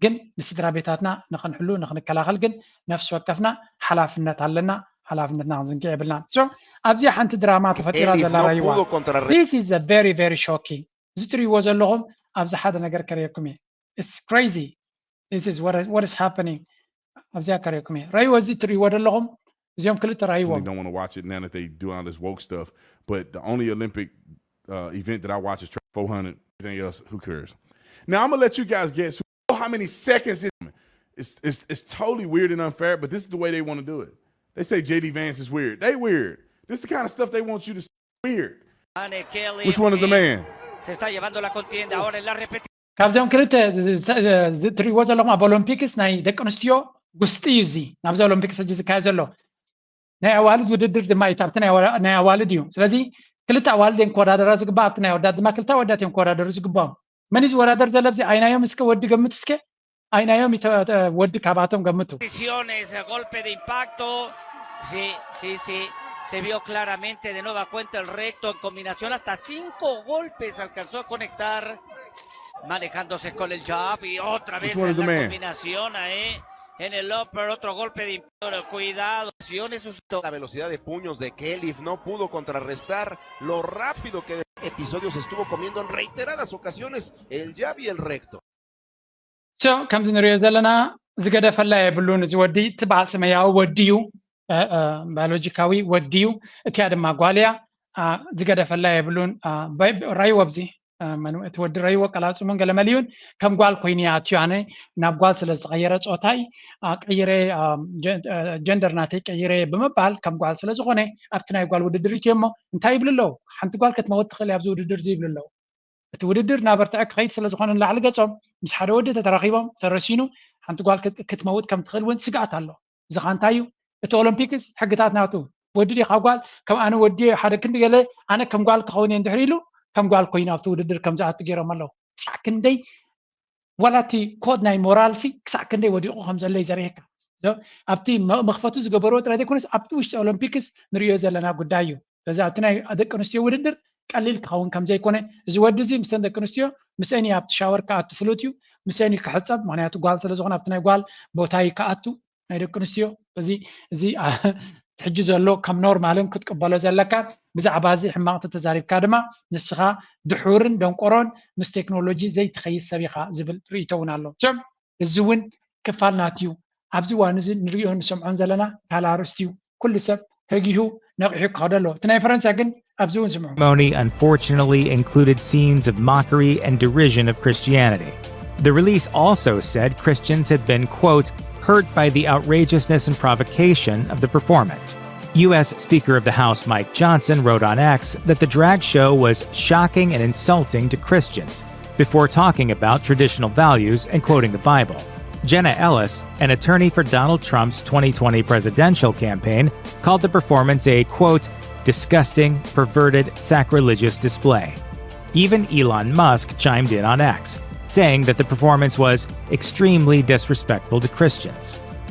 ግን ንስድራ ቤታትና ንኽንሕሉ ንኽንከላኸል ግን ነፍሲ ወከፍና ሓላፍነት ኣለና። ሓላፍነትና ክንዝንግዕ የብልናን። So ኣብዚኣ ሓንቲ ድራማ ተፈጢራ ዘላ ራይዋ። This is a very very shocking። እዚ ትሪእዎ ዘለኹም ኣብዚ ሓደ ነገር ከርእየኩም እየ። It's crazy. This is what is, what is happening። ኣብዚኣ ከርእየኩም እየ። ራይዎ እዚ ትሪእዎ ዘለኹም እዚኦም ክልተ ራይዎም። Don't want to watch it now that they do all this woke stuff. But the only Olympic uh, event that I watch is track four hundred. Everything else, who cares? Now I'm gonna let you guys guess who, how many seconds. It, it's, it's it's totally weird and unfair, but this is the way they want to do it. They say J D Vance is weird. They weird. This is the kind of stuff they want you to say. Weird. Which one is the man? Se está llevando la contienda ahora en la repetición. ካብዚኦም ክልተ ትሪእዎ ዘለኹም ኣብ ኦሎምፒክስ ናይ ደቂ ኣንስትዮ ጉስጢ እዩ። እዚ ናብዚ ኦሎምፒክስ ሕጂ ዝካየድ ዘሎ ናይ ኣዋልድ ውድድር ድማ እዩ። ኣብቲ ናይ ኣዋልድ እዩ። ስለዚ ክልተ ኣዋልድ እዮም ክወዳደራ ዝግባእ፣ ኣብቲ ናይ ኣወዳት ድማ ክልተ ኣወዳት እዮም ክወዳደሩ ዝግባኦም። መን እዩ ዝወዳደር ዘሎ? ኣብዚ ኣይናዮም እስከ ወዲ ገምቱ እስከ። ኣይናዮም ወዲ ካብኣቶም ገምቱ። Golpe de impacto. Sí, sí, sí. Se vio claramente de nueva cuenta el recto en combinación. Hasta cinco golpes alcanzó a conectar. Manejándose con el jab y otra vez la combinación ahí en el upper. Otro golpe de impacto. Cuidado. La velocidad de puños de Kelly no pudo contrarrestar lo rápido que episodios estuvo comiendo en reiteradas ocasiones el jab y el recto. ከምዚ ንሪኦ ዘለና ዝገደፈላ የብሉን። እዚ ወዲ እቲ በዓል ሰማያዊ ወዲ እዩ፣ ባዮሎጂካዊ ወዲ እዩ። እቲያ ድማ ጓል እያ። ዝገደፈላ የብሉን። ራይዎ ኣብዚ እቲ ወዲ ረይዎ ቀላፅሙን ገለመልዩን ከም ጓል ኮይኑ ኣትዩ። ኣነ ናብ ጓል ስለ ዝተቐየረ ፆታይ ቀይረ፣ ጀንደር ናተይ ቀይረ ብምባል ከም ጓል ስለ ዝኾነ ኣብቲ ናይ ጓል ውድድር እትዮ እሞ እንታይ ይብሉ ኣለዉ? ሓንቲ ጓል ክትመወት ትኽእል ኣብዚ ውድድር እዚ ይብሉ ኣለዉ። እቲ ውድድር እናበርትዐ ክኸይድ ስለ ዝኾነ ንላዕሊ ገጾም ምስ ሓደ ወዲ ተተራኺቦም ተረሲኑ ሓንቲ ጓል ክትመውት ከም ትኽእል እውን ስግኣት ኣሎ። እዚ ኸ እንታይ እዩ? እቲ ኦሎምፒክስ ሕግታት ናቱ ወዲ ዲኻ ጓል ከም ኣነ ወዲ ሓደ ክንዲ ገለ ኣነ ከም ጓል ክኸውን እየ እንድሕር ኢሉ ከም ጓል ኮይኑ ኣብቲ ውድድር ከም ዝኣቱ ገይሮም ኣለዉ። ክሳዕ ክንደይ ዋላ እቲ ኮድ ናይ ሞራል ሲ ክሳዕ ክንደይ ወዲቑ ከም ዘሎ እዩ ዘርእየካ። ኣብቲ መኽፈቱ ዝገበርዎ ጥራይ ዘይኮነስ ኣብቲ ውሽጢ ኦሎምፒክስ ንሪኦ ዘለና ጉዳይ እዩ። ስለዚ ኣብቲ ናይ ደቂ ኣንስትዮ ውድድር ቀሊል ክኸውን ከም ዘይኮነ እዚ ወዲ እዚ ምስተን ደቂ ኣንስትዮ ምስአን እዩ ኣብቲ ሻወር ክኣቱ ፍሉጥ እዩ። ምስአን እዩ ክሕፀብ ምክንያቱ ጓል ስለ ዝኾነ ኣብቲ ናይ ጓል ቦታ እዩ ክኣቱ ናይ ደቂ ኣንስትዮ እዚ እዚ ሕጂ ዘሎ ከም ኖርማልን ክትቅበሎ ዘለካ ብዛዕባ እዚ ሕማቕ ተተዛሪብካ ድማ ንስኻ ድሑርን ደንቆሮን ምስ ቴክኖሎጂ ዘይትኸይድ ሰብ ኢኻ ዝብል ርእይቶ እውን ኣሎ። እዚ እውን ክፋል ናትዩ ኣብዚ እዋን እዚ ንሪኦ ንሰምዖን ዘለና ካል ኣርእስቲ እዩ። ኩሉ ሰብ ተጊሁ ነቒሑ ክኸዶ ኣለዎ። እቲ ናይ ፈረንሳ ግን ኣብዚ እውን ስምዑ። Ceremony unfortunately included scenes of mockery and derision of Christianity. The release also said Christians had been, quote, hurt by the outrageousness and provocation of the performance. U S Speaker of the House Mike Johnson wrote on X that the drag show was shocking and insulting to Christians before talking about traditional values and quoting the Bible. Jenna Ellis, an attorney for Donald Trump's twenty twenty presidential campaign, called the performance a, quote, disgusting, perverted, sacrilegious display. Even Elon Musk chimed in on X, saying that the performance was extremely disrespectful to Christians.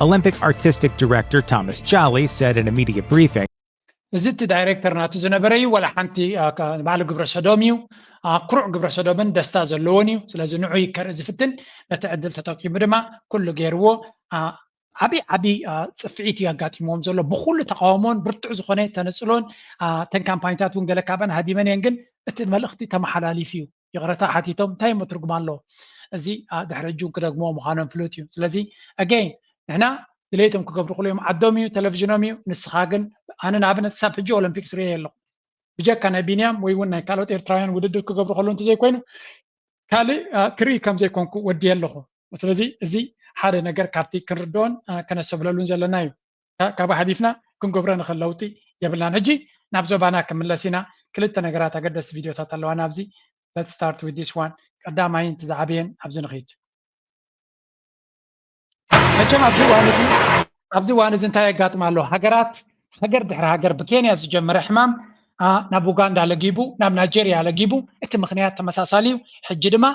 Olympic artistic director Thomas Jolly said in a media briefing. እዚ እቲ ዳይሬክተር ናቱ ዝነበረ እዩ። ዋላ ሓንቲ ባዕሉ ግብረ ሰዶም እዩ። ኩሩዕ ግብረ ሰዶምን ደስታ ዘለዎን እዩ። ስለዚ ንዑ ይከርኢ ዝፍትን ነቲ ዕድል ተጠቂሙ ድማ ኩሉ ገይርዎ። ዓብዪ ዓብዪ ፅፍዒት እዩ ኣጋጢሞም ዘሎ ብኩሉ ተቃውሞን ብርቱዕ ዝኾነ ተነፅሎን። እተን ካምፓኒታት እውን ገለ ካብአን ሃዲመን እየን፣ ግን እቲ መልእኽቲ ተመሓላሊፍ እዩ። ይቕረታ ሓቲቶም እንታይ እሞ ትርጉም ኣለዎ? እዚ ድሕሪ ሕጂ እውን ክደግምዎ ምዃኖም ፍሉጥ እዩ። ስለዚ ኣገይን ንሕና ድሌቶም ክገብሩ ክሉ እዮም። ዓዶም እዩ፣ ቴሌቪዥኖም እዩ። ንስኻ ግን ኣነ ንኣብነት ክሳብ ሕጂ ኦሎምፒክስ ርእየ ኣለኹ። ብጀካ ናይ ቢንያም ወይ እውን ናይ ካልኦት ኤርትራውያን ውድድር ክገብሩ ከለዉ እንተዘይኮይኑ ካልእ ክርኢ ከም ዘይኮንኩ ወድየ ኣለኹ። ስለዚ እዚ ሓደ ነገር ካብቲ ክንርድኦን ከነስተብህለሉን ዘለና እዩ። ካብኡ ሓሊፍና ክንገብሮ ንኽእል ለውጢ የብልናን። ሕጂ ናብ ዞባና ክምለስ ኢና። ክልተ ነገራት ኣገደስቲ ቪድዮታት ኣለዋና ኣብዚ። Let's start with this one። ቀዳማይን እቲ ዝዓበየን ኣብዚ ንኽይድ። መቸም ኣብዚ እዋን እዚ ኣብዚ እዋን እዚ እንታይ የጋጥም ኣሎ? ሃገራት ሃገር ድሕሪ ሃገር ብኬንያ ዝጀመረ ሕማም ናብ ኡጋንዳ ለጊቡ ናብ ናይጀርያ ለጊቡ እቲ ምክንያት ተመሳሳሊ እዩ። ሕጂ ድማ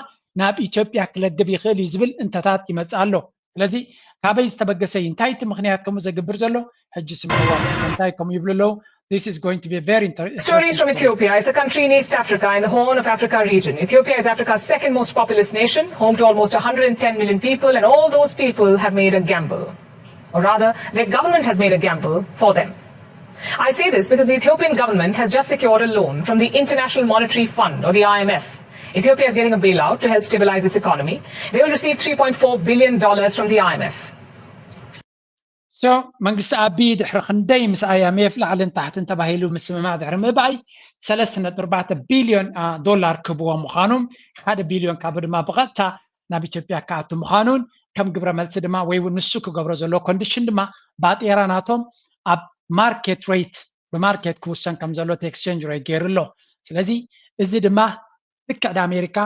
ናብ ኢትዮጵያ ክለግብ ይኽእል እዩ ዝብል እንተታት ይመፅእ ኣሎ። ስለዚ ካበይ ዝተበገሰ እዩ? እንታይ እቲ ምክንያት ከምኡ ዘግብር ዘሎ? ሕጂ ስምዕዎ እንታይ ከምኡ ይብሉ ኣለዉ? This is going to be a very interesting Stories from Ethiopia. It's a country in East Africa, in the Horn of Africa region. Ethiopia is Africa's second most populous nation, home to almost one hundred ten million people, and all those people have made a gamble. Or rather, their government has made a gamble for them. I say this because the Ethiopian government has just secured a loan from the International Monetary Fund, or the I M F. Ethiopia is getting a bailout to help stabilize its economy. They will receive three point four billion dollars from the I M F. መንግስቲ ኣቢ ድሕሪ ክንደይ ምስ ኣይ ኤም ኤፍ ላዕልን ታሕትን ተባሂሉ ምስምማዕ ድሕሪ ምእባይ ሰለስተ ነጥቢ ኣርባዕተ ቢልዮን ዶላር ክህብዎ ምዃኖም ሓደ ቢልዮን ካብ ድማ ብቐጥታ ናብ ኢትዮጵያ ክኣቱ ምዃኑን ከም ግብረ መልሲ ድማ ወይ እውን ንሱ ክገብሮ ዘለዎ ኮንዲሽን ድማ ባጤራ ናቶም ኣብ ማርኬት ሬት ብማርኬት ክውሰን ከም ዘሎ እቲ ኤክስቼንጅ ሬት ገይሩ ኣሎ። ስለዚ እዚ ድማ ልክዕ ዳ ኣሜሪካ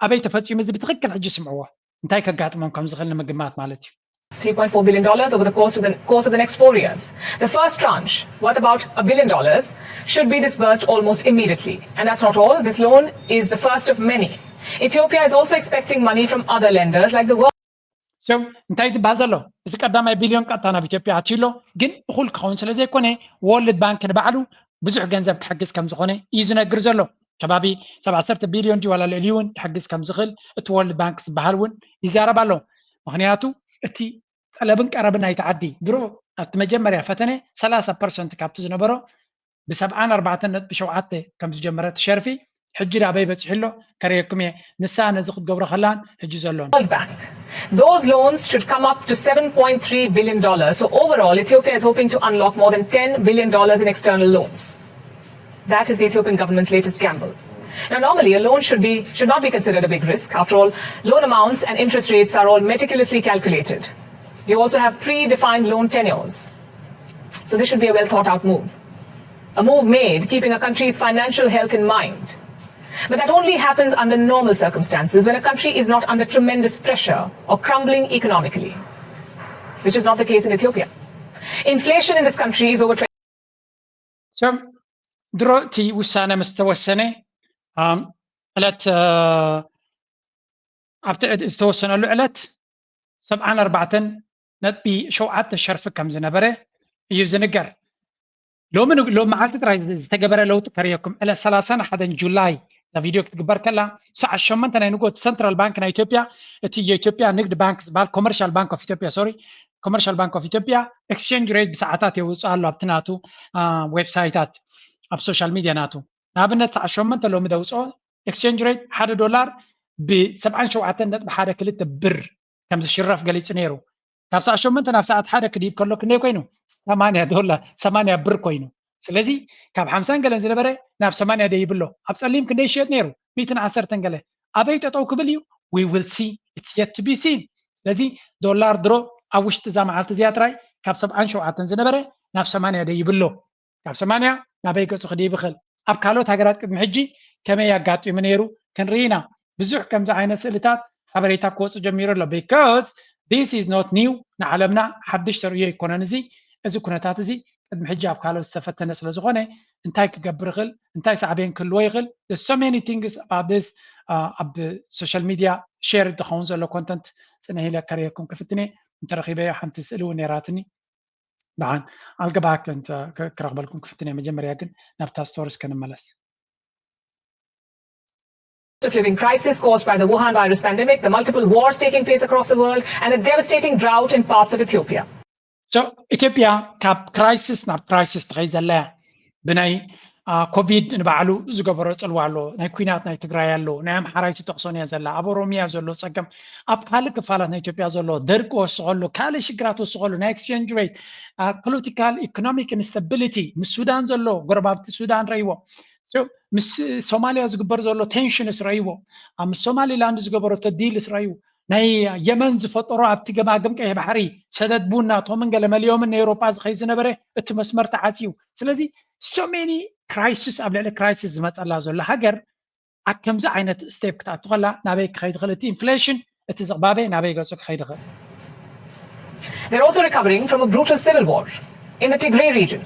ኣበይ ተፈፂሙ እዚ ብትኽክል ሕጂ ስምዕዎ እንታይ ከጋጥሞም ከም ዝኽእል ንምግማት ማለት እዩ። three point four billion dollars over the course of the, course of the next four years. The first tranche, worth about a billion dollars, should be disbursed almost immediately. And that's not all. This loan is the first of many. Ethiopia is also expecting money from other lenders like the World So እንታይ ዝበሃል ዘሎ እዚ ቀዳማይ ቢልዮን ቀጥታ ናብ ኢትዮጵያ ኣትዩ ኣሎ። ግን እኹል ክኸውን ስለ ዘይኮነ ወርልድ ባንክ ንባዕሉ ብዙሕ ገንዘብ ክሕግዝ ከም ዝኾነ እዩ ዝነግር ዘሎ። ከባቢ ሰብ ዓሰርተ ቢልዮን ድዩ ዋላ ልዕሊ እውን ክሕግዝ ከም ዝኽእል እቲ ወርልድ ባንክ ዝበሃል እውን ይዛረብ ኣሎ። ምክንያቱ እቲ ጠለብን ቀረብን ናይቲ ዓዲ ድሮ ኣብቲ መጀመርያ ፈተነ ሰላሳ ፐርሰንት ካብቲ ዝነበሮ ብሰብዓን ኣርባዕተን ነጥቢ ሸውዓተ ከም ዝጀመረ እቲ ሸርፊ ሕጂ ዳበይ በፂሑ ኣሎ ከርእየኩም እየ። ንሳ ነዚ ክትገብሮ ከላን ሕጂ ዘሎን World Bank. Those loans should come up to seven point three billion dollars. So overall, Ethiopia is hoping to unlock more than ten billion dollars in external loans. That is the Ethiopian government's latest gamble. Now, normally, a loan should be should not be considered a big risk. After all, loan amounts and interest rates are all meticulously calculated. You also have predefined loan tenures. So this should be a well thought out move. A move made keeping a country's financial health in mind. But that only happens under normal circumstances when a country is not under tremendous pressure or crumbling economically, which is not the case in Ethiopia. Inflation in this country is over ድሮ እቲ ውሳነ ምስ ተወሰነ ዕለት ኣብቲ ዝተወሰነሉ ዕለት ሰብዓን ኣርባዕተን ነጥቢ ሸውዓተ ሸርፊ ከም ዝነበረ እዩ ዝንገር። ሎሚ ሎም መዓልቲ ጥራይ ዝተገበረ ለውጢ ከርእየኩም። ዕለት ሰላሳን ሓደን ጁላይ እዛ ቪድዮ ክትግበር ከላ ሰዓት ሸሞንተ ናይ ንግሆ ሰንትራል ባንክ ናይ ኢትዮጵያ እቲ የኢትዮጵያ ንግድ ባንክ ዝበሃል ኮመርሻል ባንክ ኦፍ ኢትዮጵያ ሶሪ ኮመርሻል ባንክ ኦፍ ኢትዮጵያ ኤክስቼንጅ ሬት ብሰዓታት የውፅእ ኣሎ ኣብቲ ናቱ ዌብሳይታት ኣብ ሶሻል ሚድያ ናቱ ንኣብነት ሰዓት ሸሞንተ ሎሚ ደውፅኦ ኤክስቼንጅ ሬት ሓደ ዶላር ብሰብዓን ሸውዓተን ነጥቢ ሓደ ክልተ ብር ከም ዝሽረፍ ገሊፁ ነይሩ። ካብ ሰዓት ሸሞንተ ናብ ሰዓት ሓደ ክድይብ ከሎ ክንደይ ኮይኑ? ሰማንያ ዶላር ሰማንያ ብር ኮይኑ። ስለዚ ካብ ሓምሳን ገለን ዝነበረ ናብ ሰማንያ ደይብሎ ኣብ ፀሊም ክንደይ ይሽየጥ ነይሩ? ሚእትን ዓሰርተን ገለ ኣበይ ጠጠው ክብል እዩ? We will see, it's yet to be seen። ስለዚ ዶላር ድሮ ኣብ ውሽጢ እዛ መዓልቲ እዚኣ ጥራይ ካብ ሰብዓን ሸውዓተን ዝነበረ ናብ ሰማንያ ደይብሎ ካብ ሰማንያ ናበይ ገፁ ክድይብ ይኽእል? ኣብ ካልኦት ሃገራት ቅድሚ ሕጂ ከመይ ኣጋጢሙ ነይሩ ክንርኢ ኢና። ብዙሕ ከምዚ ዓይነት ስእልታት ሓበሬታ ክወፁ ጀሚሩ ኣሎ። Because this is not new ንዓለምና ሓድሽ ተርእዮ ኣይኮነን። እዚ እዚ ኩነታት እዚ ቅድሚ ሕጂ ኣብ ካልኦት ዝተፈተነ ስለ ዝኾነ እንታይ ክገብር ይኽእል እንታይ ሳዕቤን ክህልዎ ይኽእል so many things about this ኣብ social media share ዝኸውን ዘሎ content ፅንሕ ኢለ ከርእየኩም ክፍትን እየ። እንተረኺበዮ ሓንቲ ስእሊ እውን ነይራትኒ። ደሓን ኣልገባክ እንተ ክረኽበልኩም ክፍትን እየ። መጀመርያ ግን ናብታ stories ክንመለስ። Of living crisis caused by the Wuhan virus pandemic, the multiple wars taking place across the world, and a devastating drought in parts of Ethiopia. So ኢትዮጵያ ካብ crisis ናብ crisis ትኸይ ዘላ እያ። ብናይ ኮቪድ ንባዕሉ ዝገበሮ ፅልዋ ኣሎ። ናይ ኩናት ናይ ትግራይ ኣሎ፣ ናይ ኣምሓራ ኣይትጠቕሶን እያ ዘላ። ኣብ ኦሮሚያ ዘሎ ፀገም፣ ኣብ ካልእ ክፋላት ናይ ኢትዮጵያ ዘሎ ደርቂ ወስኸሉ፣ ካልእ ሽግራት ወስኸሉ፣ ናይ exchange rate፣ political economic instability ምስ ሱዳን ዘሎ ጎረባብቲ ሱዳን ረይዎ፣ ምስ ሶማሊያ ዝግበር ዘሎ tensions ረይዎ፣ ምስ ሶማሊላንድ ዝገበረቶ deals ረይዎ፣ ናይ የመን ዝፈጠሮ ኣብቲ ገማግም ቀይሕ ባሕሪ ሰደድ ቡን ናቶምን ገለ መሊኦምን ንኤውሮጳ ዝኸይድ ዝነበረ እቲ መስመር ተዓፅዩ። ስለዚ so many crisis ኣብ ልዕሊ crisis ዝመፀላ ዘሎ ሃገር ኣብ ከምዚ ዓይነት step ክትኣቱ ከላ ናበይ ክኸይድ ይኽእል? እቲ inflation እቲ ዝቕባበ ናበይ ገፁ ክኸይድ ይኽእል? They're also recovering from a brutal civil war in the Tigray region.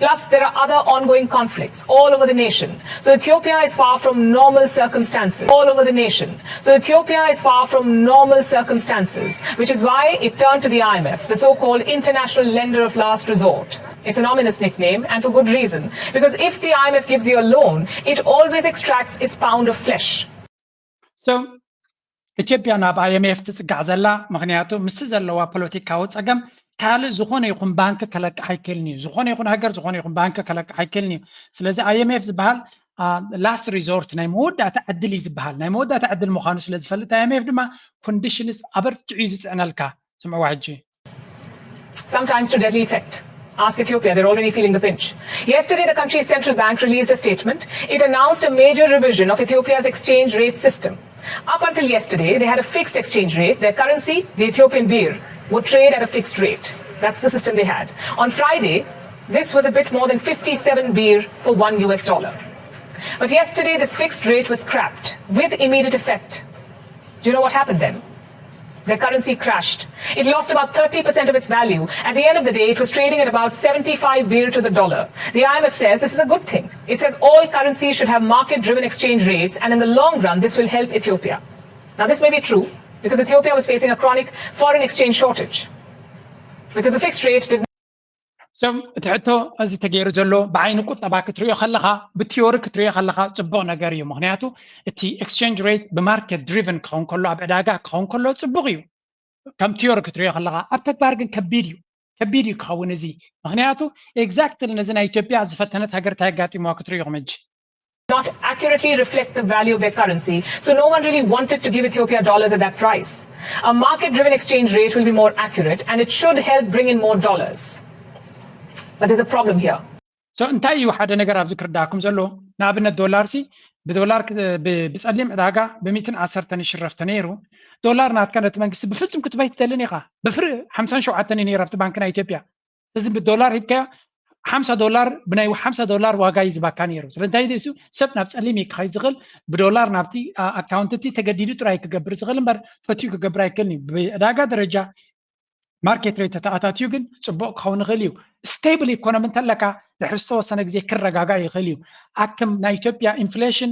Plus, there are other ongoing conflicts all over the nation. So Ethiopia is far from normal circumstances. All over the nation. So Ethiopia is far from normal circumstances, which is why it turned to the I M F, the so-called international lender of last resort. It's an ominous nickname, and for good reason. Because if the I M F gives you a loan, it always extracts its pound of flesh. So ኢትዮጵያ ናብ I M F ትፅጋዕ ዘላ ምክንያቱ ምስቲ ዘለዋ ፖለቲካዊ ፀገም ካልእ ዝኾነ ይኹን ባንክ ከለቅሕ ኣይክእልን እዩ። ዝኾነ ይኹን ሃገር ዝኾነ ይኹን ባንክ ከለቅሕ ኣይክእልን እዩ። ስለዚ I M F ዝበሃል last resort ናይ መወዳእታ ዕድል እዩ ዝበሃል። ናይ መወዳእታ ዕድል ምዃኑ ስለ ዝፈልጥ I M F ድማ conditions ኣበርቲዑ እዩ ዝፅዕነልካ። ስምዕዋ ሕጂ Sometimes to deadly effect. Ask Ethiopia, they're already feeling the pinch. Yesterday, the country's central bank released a statement. It announced a major revision of Ethiopia's exchange rate system. Up until yesterday, they had a fixed exchange rate. Their currency, the Ethiopian birr, would trade at a fixed rate. That's the system they had. On Friday, this was a bit more than fifty-seven birr for one U S dollar. But yesterday, this fixed rate was scrapped with immediate effect. Do you know what happened then? Their currency crashed. It lost about thirty percent of its value. At the end of the day, it was trading at about seventy-five birr to the dollar. The I M F says this is a good thing. It says all currencies should have market-driven exchange rates, and in the long run, this will help Ethiopia. Now, this may be true because Ethiopia was facing a chronic foreign exchange shortage because the fixed rate did So እቲ ሕቶ እዚ ተገይሩ ዘሎ ብዓይኒ ቁጠባ ክትሪኦ ከለኻ ብቲዮሪ ክትሪኦ ከለኻ ፅቡቕ ነገር እዩ። ምክንያቱ እቲ exchange rate ብ market driven ክኸውን ከሎ ኣብ ዕዳጋ ክኸውን ከሎ ፅቡቕ እዩ። ከም ቲዮሪ ክትሪኦ ከለኻ ኣብ ተግባር ግን ከቢድ እዩ። ከቢድ እዩ ክኸውን እዚ ምክንያቱ exactly ነዚ ናይ ኢትዮጵያ ዝፈተነት ሃገር እንታይ ኣጋጢምዋ ክትሪኦ ከም ሕጂ not accurately reflect the value of their currency, so no one really wanted to give Ethiopia dollars at that price. A market driven exchange rate will be more accurate and it should help bring in more dollars. But there's a problem here. So እንታይ እዩ ሓደ ነገር ኣብዚ ክርዳእኩም ዘለዎ? ንኣብነት ዶላር ሲ ብዶላር ክ- ብ- ብጸሊም ዕዳጋ ብ110 ይሽረፍ ተነይሩ፣ ዶላር ናትካ ነቲ መንግስቲ ብፍጹም ክትበይ ትደልን ኢኻ። ብፍሪ ሓምሳን ሸውዓተን እዩ ነይሩ ኣብቲ ባንክ ናይ ኢትዮጵያ። ስለዚ ብዶላር ሂብካያ ሓምሳ ዶላር፣ ብናይ ሓምሳ ዶላር ዋጋ እዩ ዝባካ ነይሩ። ስለዚ እንታይ እዩ ሰብ ናብ ጸሊም እዩ ክኸይ ዝኽእል፣ ብዶላር ናብቲ ኣካውንት እቲ ተገዲዱ ጥራይ ክገብር ዝኽእል እምበር ፈትዩ ክገብር ኣይክእልን እዩ። ብዕዳጋ ደረጃ ማርኬት ሬት ተተኣታትዩ ግን ጽቡቕ ክኸውን ይኽእል እዩ። ስቴብል ኢኮኖሚ እንተለካ ድሕሪ ዝተወሰነ ግዜ ክረጋጋእ ይኽእል እዩ። ኣክም ናይ ኢትዮጵያ ኢንፍሌሽን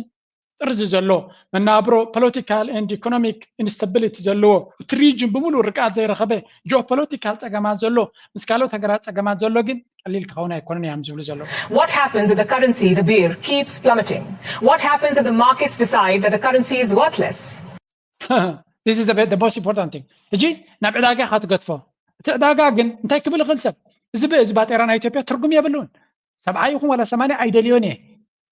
ጥርዚ ዘሎ መናብሮ፣ ፖለቲካል ኤንድ ኢኮኖሚክ ኢንስታቢሊቲ ዘለዎ፣ እቲ ሪጅን ብምሉእ ርግኣት ዘይረኸበ፣ ጂኦፖለቲካል ጸገማት ዘሎ፣ ምስ ካልኦት ሃገራት ጸገማት ዘሎ ግን ቀሊል ክኸውን ኣይኮነን እዮም ዝብሉ ዘለዉ። What happens if the currency, the birr, keeps plummeting? What happens if the markets decide that the currency is worthless? This is the, the most important thing. ሕጂ ናብ ዕዳጋ ኢኻ ትገድፎ። እቲ ዕዳጋ ግን እንታይ ክብል ይኽእል ሰብ? እዚ ብ- እዚ ባጤራ ናይ ኢትዮጵያ ትርጉም የብሉን። ሰብዓ ይኹን ዋላ ሰማንያ ኣይደልዮን እየ፣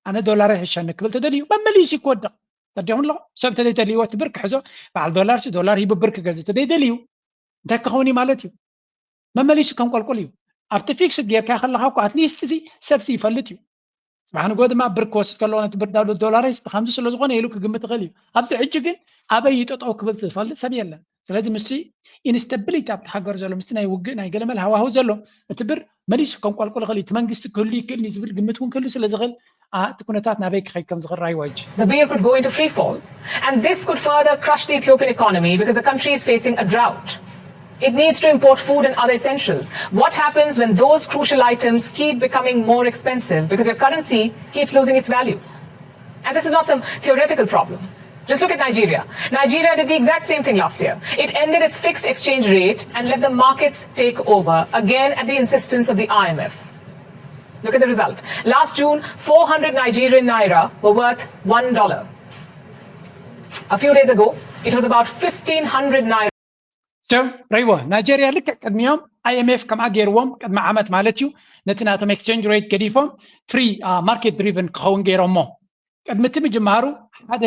ኣነ ዶላር ይሕሸኒ ክብል ተደልዩ መመሊሱ ክወድቕ። ተዲኹም ኣለኹ ሰብ ተደልይዎ እቲ ብር ክሕዞ፣ በዓል ዶላር ሲ ዶላር ሂቡ ብር ክገዝእ ተደይደልዩ እንታይ ክኸውን እዩ ማለት እዩ? መመሊሱ ከም ቆልቁል እዩ። ኣብቲ ፊክስድ ጌርካ ከለኻ እኮ ኣትሊስት እዚ ሰብሲ ይፈልጥ እዩ። ጽባሕ ንጎ ድማ ብር ክወስድ ከለዎ ነቲ ብር ዳሉ ዶላር ይስጥ ከምዚ ስለ ዝኾነ ኢሉ ክግምት ይኽእል እዩ። ኣብዚ ሕጂ ግን ኣበይ ይጠጠው ክብል ዝፈልጥ ሰብ የለን። ስለዚ ምስቲ ኢንስታቢሊቲ ኣብቲ ሃገር ዘሎ ምስቲ ናይ ውግእ ናይ ገለመል ሃዋሁ ዘሎ እቲ ብር መሊሱ ከም ቆልቁል ይኽእል እዩ። እቲ መንግስቲ ክህሉ ይክእል እዩ ዝብል ግምት እውን ክህሉ ስለ ዝኽእል ኣ- እቲ ኩነታት ናበይ ክኸይድ ከም ዝኽእል ራይዋ ሕጂ The birr could go into free fall, and this could further crush the Ethiopian economy because the country is facing a drought. It needs to import food and other essentials. What happens when those crucial items keep becoming more expensive because your currency keeps losing its value? And this is not some theoretical problem. Just look at Nigeria. Nigeria did the exact same thing last year. It ended its fixed exchange rate and let the markets take over, again at the insistence of the I M F. Look at the result. Last June, four hundred Nigerian naira were worth one dollar. A few days ago, it was about fifteen hundred naira. ሰብ ረይዎ ናይጀርያ ልክዕ ቅድሚኦም ኣይኤምኤፍ ከምኣ ገይርዎም ቅድሚ ዓመት ማለት እዩ። ነቲ ናቶም ኤክስቼንጅ ሬት ገዲፎም ፍሪ ማርኬት ድሪቨን ክኸውን ገይሮሞ። ቅድሚ እቲ ምጅማሩ ሓደ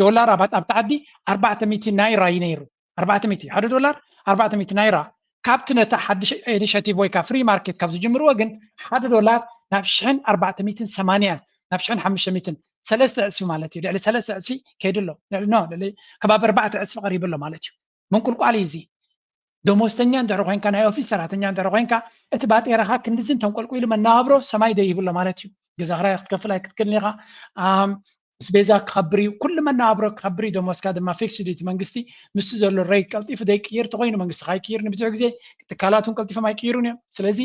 ዶላር ኣብቲ ዓዲ ኣርባዕተ ሚእቲ ናይራ እዩ ነይሩ። ኣርባዕተ ሚእቲ ሓደ ዶላር ኣርባዕተ ሚእቲ ናይራ። ካብቲ ነታ ሓድሽ ኢኒሽቲቭ ወይ ከዓ ፍሪ ማርኬት ካብ ዝጅምርዎ ግን ሓደ ዶላር ናብ ሽሕን ኣርባዕተ ሚእትን ሰማንያን ናብ ሽሕን ሓሙሽተ ሚእትን ሰለስተ ዕፅፊ ማለት እዩ። ልዕሊ ሰለስተ ዕፅፊ ከይዱ ኣሎ። ልዕሊ ኖ ልዕሊ ከባቢ ኣርባዕተ ዕፅፊ ቀሪቡ ኣሎ ማለት እዩ። ምንቁልቋል እዩ እዚ። ደሞዝተኛ እንድሕር ኮይንካ ናይ ኦፊስ ሰራሕተኛ እንድሕር ኮይንካ እቲ ባጤራኻ ክንድዝን ተንቆልቁሉ መናባብሮ ሰማይ ደይብሎ ማለት እዩ። ገዛ ክራይ ክትከፍል ኣይክትክልን ኢኻ። ኣስቤዛ ክኸብር እዩ። ኩሉ መናባብሮ ክኸብር እዩ። ደሞዝካ ድማ ፊክስድ እዩ። እቲ መንግስቲ ምስቲ ዘሎ ሬት ቀልጢፉ ዘይቅይር ተኮይኑ መንግስቲ ካይቅይር ንብዙሕ ግዜ ትካላት እውን ቀልጢፎም ኣይቅይሩን እዮም። ስለዚ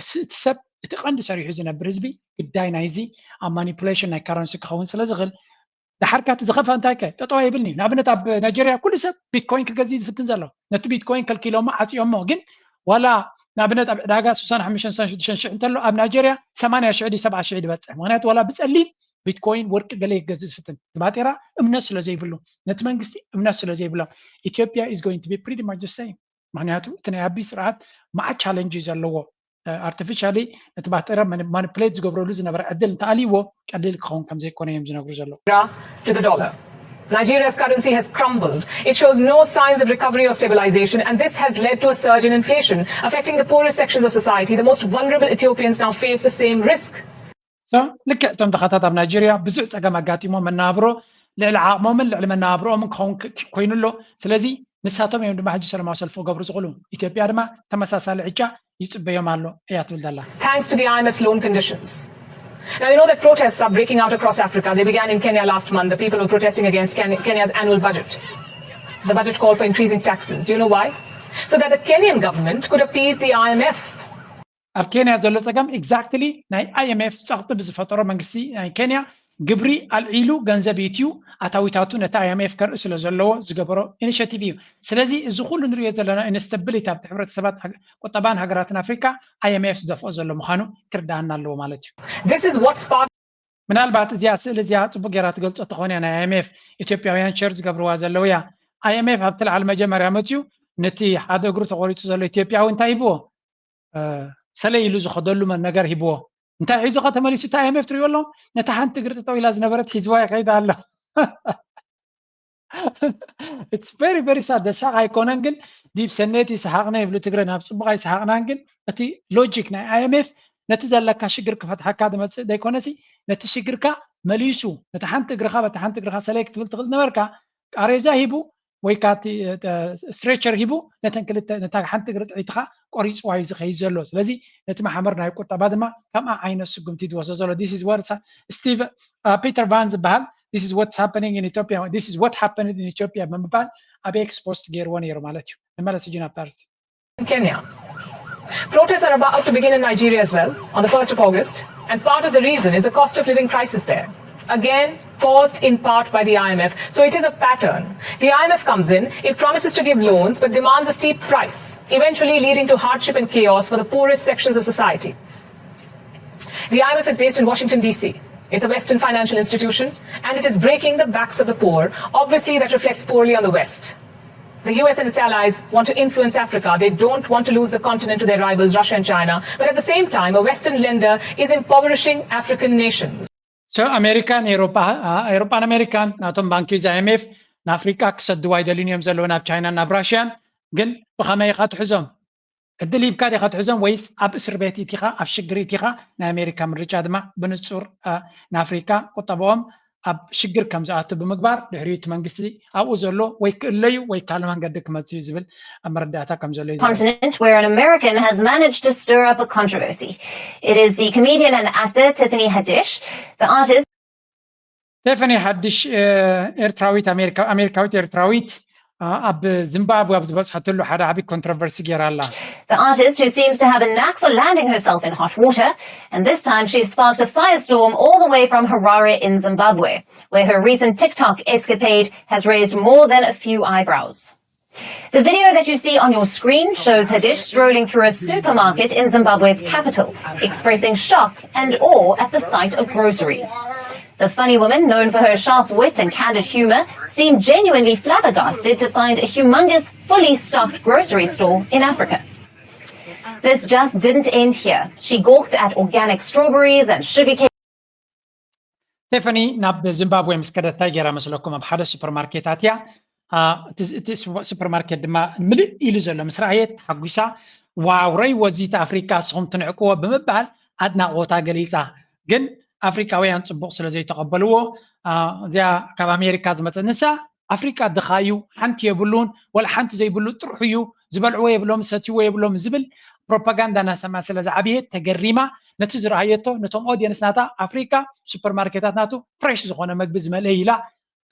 እቲ ሰብ እቲ ቀንዲ ሰሪሑ ዝነብር ህዝቢ ግዳይ ናይዚ ኣብ ማኒፑሌሽን ናይ ካረንሲ ክኸውን ስለ ዝኽእል ዳሓርካ እቲ ዝኸፍአ እንታይ ከ ጠጠው ኣይብልኒ። ንኣብነት ኣብ ናይጀርያ ኩሉ ሰብ ቢትኮይን ክገዝእ ዝፍትን ዘሎ ነቲ ቢትኮይን ከልኪሎሞ ዓፅዮሞ። ግን ዋላ ንኣብነት ኣብ ዕዳጋ ስሳን ሓሙሽተን ሽዱሽተን ሽሕ እንተሎ ኣብ ናይጀርያ ሰማንያ ሽሕ ድዩ ሰብዓ ሽሕ ዝበፅሕ። ምክንያቱ ዋላ ብፀሊም ቢትኮይን ወርቂ ገለ ክገዝእ ዝፍትን ባጤራ እምነት ስለ ዘይብሉ ነቲ መንግስቲ እምነት ስለ ዘይብሎ ኢትዮጵያ is going to be pretty much the same። ምክንያቱ እቲ ናይ ኣቢ ስርዓት መዓት ቻለንጅ እዩ ዘለዎ። ኣርቲፊሻሊ ነቲ ባጤራ ማኒፕሌት ዝገብረሉ ዝነበረ ዕድል እንተኣልይዎ ቀሊል ክኸውን ከም ዘይኮነ እዮም ዝነግሩ ዘለዉ። To the dollar. Nigeria's currency has crumbled. It shows no signs of recovery or stabilization, and this has led to a surge in inflation, affecting the poorest sections of society. The most vulnerable Ethiopians now face the same risk. ልክዕ እቶም ድኻታት ኣብ ናይጀርያ ብዙሕ ፀገም ኣጋጢሞ መናብሮ ልዕሊ ዓቕሞምን ልዕሊ መናብሮኦምን ክኸውን ኮይኑ ኣሎ። ስለዚ ንሳቶም እዮም ድማ ሕጂ ሰላማዊ ሰልፊ ክገብሩ ዝኽእሉ። ኢትዮጵያ ድማ ተመሳሳሊ ዕጫ ይፅበዮም ኣሎ እያ ትብል ዘላ። Thanks to the I M F's loan conditions. Now, you know that protests are breaking out across Africa. They began in Kenya last month. The people were protesting against Ken- Kenya's annual budget. The budget called for increasing taxes. Do you know why? So that the Kenyan government could appease the I M F. ኣብ ኬንያ ዘሎ ፀገም ኤግዛክትሊ ናይ ኣይኤምኤፍ ፀቕጢ ብዝፈጠሮ መንግስቲ ናይ ኬንያ ግብሪ ኣልዒሉ ገንዘብ የትዩ ኣታዊታቱ ነቲ ኣይኤምኤፍ ከርኢ ስለ ዘለዎ ዝገበሮ ኢኒሽቲቭ እዩ። ስለዚ እዚ ኩሉ ንሪኦ ዘለና ኢንስታቢሊቲ ኣብቲ ሕብረተሰባት ቁጠባን ሃገራትን ኣፍሪካ ኣይኤምኤፍ ዝደፍኦ ዘሎ ምዃኑ ክርዳኣና ኣለዎ ማለት እዩ። This is what sparked ምናልባት እዚኣ ስእሊ እዚኣ ፅቡቅ ጌራ ትገልፆ ተኾነ ናይ ኣይኤምኤፍ ኢትዮጵያውያን ሸር ዝገብርዋ ዘለዉ እያ። ኣይኤምኤፍ ኣብቲ ላዕሊ መጀመርያ መፅዩ ነቲ ሓደ እግሩ ተቆሪፁ ዘሎ ኢትዮጵያዊ እንታይ ሂብዎ? ሰለይ ኢሉ ዝኸደሉ ነገር ሂብዎ። እንታይ ሒዙ ከተመሊሱ? እቲ I M F ትሪእዎ ኣለኹም፣ ነታ ሓንቲ እግሪ ጠጠው ኢላ ዝነበረት ሒዝዋ ይኸይድ ኣሎ። It's very very sad። ደስሓቕ ኣይኮነን ግን ዲብ ሰኔት ይስሓቕና ይብሉ ትግረ፣ ናብ ፅቡቕ ኣይስሓቕናን። ግን እቲ ሎጂክ ናይ I M F ነቲ ዘለካ ሽግር ክፈትሓካ ዝመፅእ ዘይኮነሲ፣ ነቲ ሽግርካ መሊሱ፣ ነቲ ሓንቲ እግርኻ በቲ ሓንቲ እግርኻ ሰለይ ክትብል ትኽእል ነበርካ። ቃሬዛ ሂቡ ወይ ከዓ እቲ ስትሬቸር ሂቡ ነተን ክልተ፣ ነታ ሓንቲ እግሪ ጥዒትኻ ቆሪፅዋ እዩ ዝኸይድ ዘሎ። ስለዚ ነቲ ማሕበር ናይ ቁጠባ ድማ ከምኣ ዓይነት ስጉምቲ ዝወስዶ ዘሎ። This is what Steve Peter Van ዝበሃል this is what's happening in Ethiopia, this is what happened in Ethiopia ብምባል ኣብ ኤክስ ፖስት ገይርዎ ነይሩ ማለት እዩ። ንመለስ ሕጂ ናብታ ኣርእስቲ። In Kenya. Protests are about to begin in Nigeria as well on the first of August, and part of the reason is the cost of living crisis there. Again, caused in part by the I M F. So it is a pattern. The I M F comes in, it promises to give loans but demands a steep price, eventually leading to hardship and chaos for the poorest sections of society. The I M F is based in Washington, D C. It's a Western financial institution, and it is breaking the backs of the poor. Obviously, that reflects poorly on the West. The U S and its allies want to influence Africa. They don't want to lose the continent to their rivals, Russia and China. But at the same time, a Western lender is impoverishing African nations. So ኣሜሪካን ኤሮፓን ኣሜሪካን ናቶም ባንኪ እዚ I M F ንኣፍሪቃ ክሰድዋ ኣይደልዩን እዮም ዘለዉ ናብ ቻይናን ናብ ራሽያን። ግን ብኸመይ ኢኻ ትሕዞም? ዕድል ሂብካ ዲኻ ትሕዞም ወይስ ኣብ እስር ቤት ኢቲኻ ኣብ ሽግር ኢቲኻ ናይ ኣሜሪካ ምርጫ ድማ ብንጹር ንኣፍሪካ ቁጠባኦም ኣብ ሽግር ከም ዝኣቱ ብምግባር ድሕሪኡ እቲ መንግስቲ ኣብኡ ዘሎ ወይ ክእለዩ ወይ ካልእ መንገዲ ክመጽእ እዩ ዝብል መረዳእታ ከም ዘሎ እዩ። Continent where an American has managed to stir up a controversy. It is the comedian and actor Tiffany Haddish. The artist ቴፈኒ ሓድሽ ኤርትራዊት ኣሜሪካዊት ኤርትራዊት ኣብ ዚምባብዌ ኣብ ዝበፅሐትሉ ሓደ ዓብዪ ኮንትሮቨርሲ ገይራ ኣላ። The artist, who seems to have a knack for landing herself in hot water, and this time she sparked a firestorm all the way from Harare in Zimbabwe, where her recent TikTok escapade has raised more than a few eyebrows. The video that you see on your screen shows Hadish strolling through a supermarket in Zimbabwe's capital, expressing shock and awe at the sight of groceries. The funny woman, known for her sharp wit and candid humor, seemed genuinely flabbergasted to find a humongous, fully stocked grocery store in Africa. This just didn't end here. She gawked at organic strawberries and sugarcane. ቴፈኒ ናብ ዚምባብዌ ምስ ከደት እንታይ ገይራ መስለኩም? ኣብ ሓደ ሱፐርማርኬት ኣትያ። እቲ ሱፐርማርኬት ድማ ምልእ ኢሉ ዘሎ ምስ ረኣየት ተሓጒሳ፣ ዋው ረይዎ እዚ ኣፍሪካ ንስኹም ትንዕቅዎ ብምባል ኣድናቖታ ገሊፃ። ግን ኣፍሪካውያን ፅቡቕ ስለ ዘይተቐበልዎ እዚኣ ካብ ኣሜሪካ ዝመፀ ንሳ ኣፍሪቃ ድኻ እዩ፣ ሓንቲ የብሉን፣ ወላ ሓንቲ ዘይብሉ ጥርሑ እዩ፣ ዝበልዕዎ የብሎም፣ ዝሰትይዎ የብሎም ዝብል ፕሮፓጋንዳ እናሰምዐት ስለ ዝዓበየት ተገሪማ ነቲ ዝረኣየቶ ነቶም ኦድየንስ ናታ ኣፍሪቃ ሱፐርማርኬታት ናቱ ፍሬሽ ዝኾነ መግቢ ዝመልአ ኢላ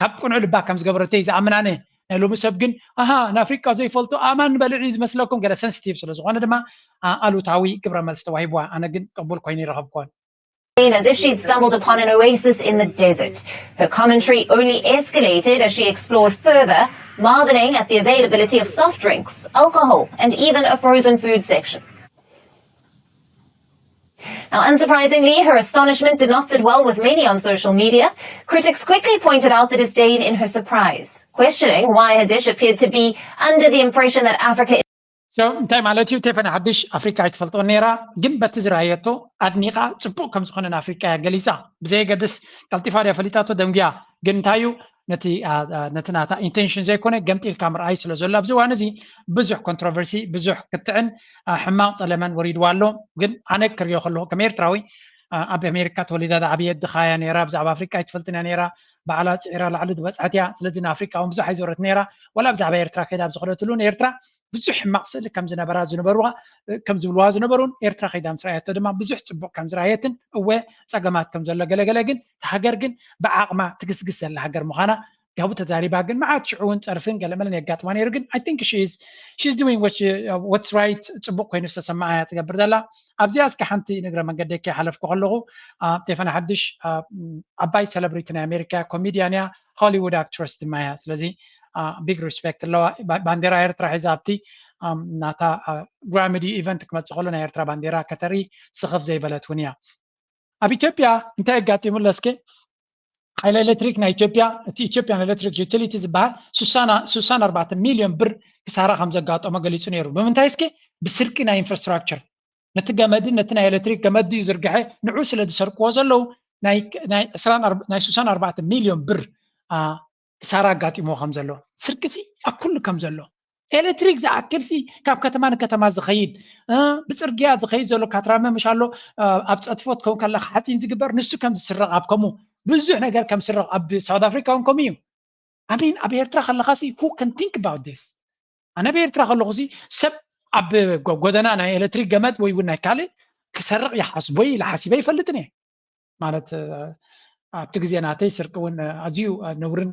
ካብ ቅኑዕ ልባ ከም ዝገበረቶ እዩ ዝኣምን ኣነ። ናይ ሎሚ ሰብ ግን ኣሃ ንኣፍሪቃ ዘይፈልጦ ኣእማን ንበልዕ እዩ ዝመስለኩም ገለ ሰንስቲቭ ስለ ዝኾነ ድማ ኣሉታዊ ግብረ መልሲ ተዋሂብዋ። ኣነ ግን ቅቡል ኮይኑ ይረኸብኩዎን። As if she'd stumbled upon an oasis in the desert. Her commentary only escalated as she explored further, marveling at the availability of soft drinks, alcohol, and even a frozen food section. Now, unsurprisingly, her astonishment did not sit well with many on social media. Critics quickly pointed out the disdain in her surprise, questioning why Hadish appeared to be under the impression that Africa እንታይ ማለት እዩ? ቴፈኒ ሓድሽ ኣፍሪካ ኣይትፈልጦን ነይራ፣ ግን በቲ ዝረኣየቶ ኣድኒቓ ፅቡቕ ከም ዝኾነ ንኣፍሪቃ እያ ገሊፃ። ብዘየገድስ ቀልጢፋ ድያ ፈሊጣቶ ደንጉያ፣ ግን እንታይ እዩ ነቲ ነቲ ናታ ኢንቴንሽን ዘይኮነ ገምጢልካ ምርኣይ ስለ ዘሎ ኣብዚ እዋን እዚ ብዙሕ ኮንትሮቨርሲ ብዙሕ ክትዕን ሕማቕ ፀለመን ወሪድዋ ኣሎ። ግን ኣነ ክሪኦ ከለኹ ከም ኤርትራዊ ኣብ ኣሜሪካ ተወሊዳ ዝዓበየት ድኻ እያ ነይራ። ብዛዕባ ኣፍሪቃ ኣይትፈልጥን እያ ነይራ። ባዕላ ፅዒራ ላዕሊ ዝበፅሐት እያ። ስለዚ ንኣፍሪቃ እውን ብዙሕ ኣይዞረት ነይራ። ወላ ብዛዕባ ኤርትራ ከይዳ ኣብ ዝኸደትሉ ንኤርትራ ብዙሕ ሕማቕ ስእሊ ከም ዝነበራ ዝነበሩዋ ከም ዝብልዋ ዝነበሩን ኤርትራ ከይዳ ምስ ረኣየቶ ድማ ብዙሕ ፅቡቕ ከም ዝረኣየትን እወ ፀገማት ከም ዘሎ ገለገለ ግን እታ ሃገር ግን ብዓቕማ ትግስግስ ዘላ ሃገር ምዃና ያቡ ተዛሪባ ግን መዓት ሽዑ እውን ፀርፍን ገለመለን የጋጥማ ነይሩ ግን I think she is she is doing what she, uh, what's right ፅቡቅ ኮይኑ ዝተሰማዓ እያ ትገብር ዘላ። ኣብዚኣ እስኪ ሓንቲ ንግረ መንገደይ ከይሓለፍኩ ከለኹ ቴፈና ሓድሽ ዓባይ ሰለብሪቲ ናይ ኣሜሪካ ኮሚድያን እያ፣ ሆሊውድ ኣክትረስ ድማ እያ። ስለዚ ቢግ ሪስፔክት ኣለዋ። ባንዴራ ኤርትራ ሒዛ ኣብቲ ናታ ግራሚዲ ኢቨንት ክመፅእ ከሎ ናይ ኤርትራ ባንዴራ ከተርኢ ስኽፍ ዘይበለት እውን እያ። ኣብ ኢትዮጵያ እንታይ ኣጋጢሙ ኣሎ እስኪ? ሓይሊ ኤሌክትሪክ ናይ ኢትዮጵያ እቲ ኢትዮጵያን ኤሌክትሪክ ዩቲሊቲ ዝበሃል ስሳን ኣርባዕተ ሚልዮን ብር ክሳራ ከም ዘጋጠሞ ገሊፁ ነይሩ። ብምንታይ እስኪ? ብስርቂ ናይ ኢንፍራስትራክቸር። ነቲ ገመድን ነቲ ናይ ኤሌክትሪክ ገመድ እዩ ዝርግሐ። ንዑ ስለ ዝሰርቅዎ ዘለዉ ናይ 64 ሚልዮን ብር ክሳራ ኣጋጢምዎ ከም ዘሎ፣ ስርቂ ሲ ኣብ ኩሉ ከም ዘሎ፣ ኤሌክትሪክ ዝኣክል ሲ ካብ ከተማ ንከተማ ዝኸይድ፣ ብፅርግያ ዝኸይድ ዘሎ ካትራመ ምሽ ኣሎ፣ ኣብ ፀትፎት ከውን ከለካ ሓፂን ዝግበር ንሱ ከም ዝስረቕ ኣብ ከምኡ ብዙሕ ነገር ከም ዝስረቕ ኣብ ሳውት ኣፍሪካ እውን ከምኡ እዩ። ኣሚን ኣብ ኤርትራ ከለካ ሲ who can think about this? ኣነ ኣብ ኤርትራ ከለኩ ሲ ሰብ ኣብ ጎደና ናይ ኤሌክትሪክ ገመድ ወይ እውን ናይ ካልእ ክሰርቕ ይሓስቦ ኢለ ሓሲበ ይፈልጥን እየ። ማለት ኣብቲ ግዜ ናተይ ስርቂ እውን ኣዝዩ ነውርን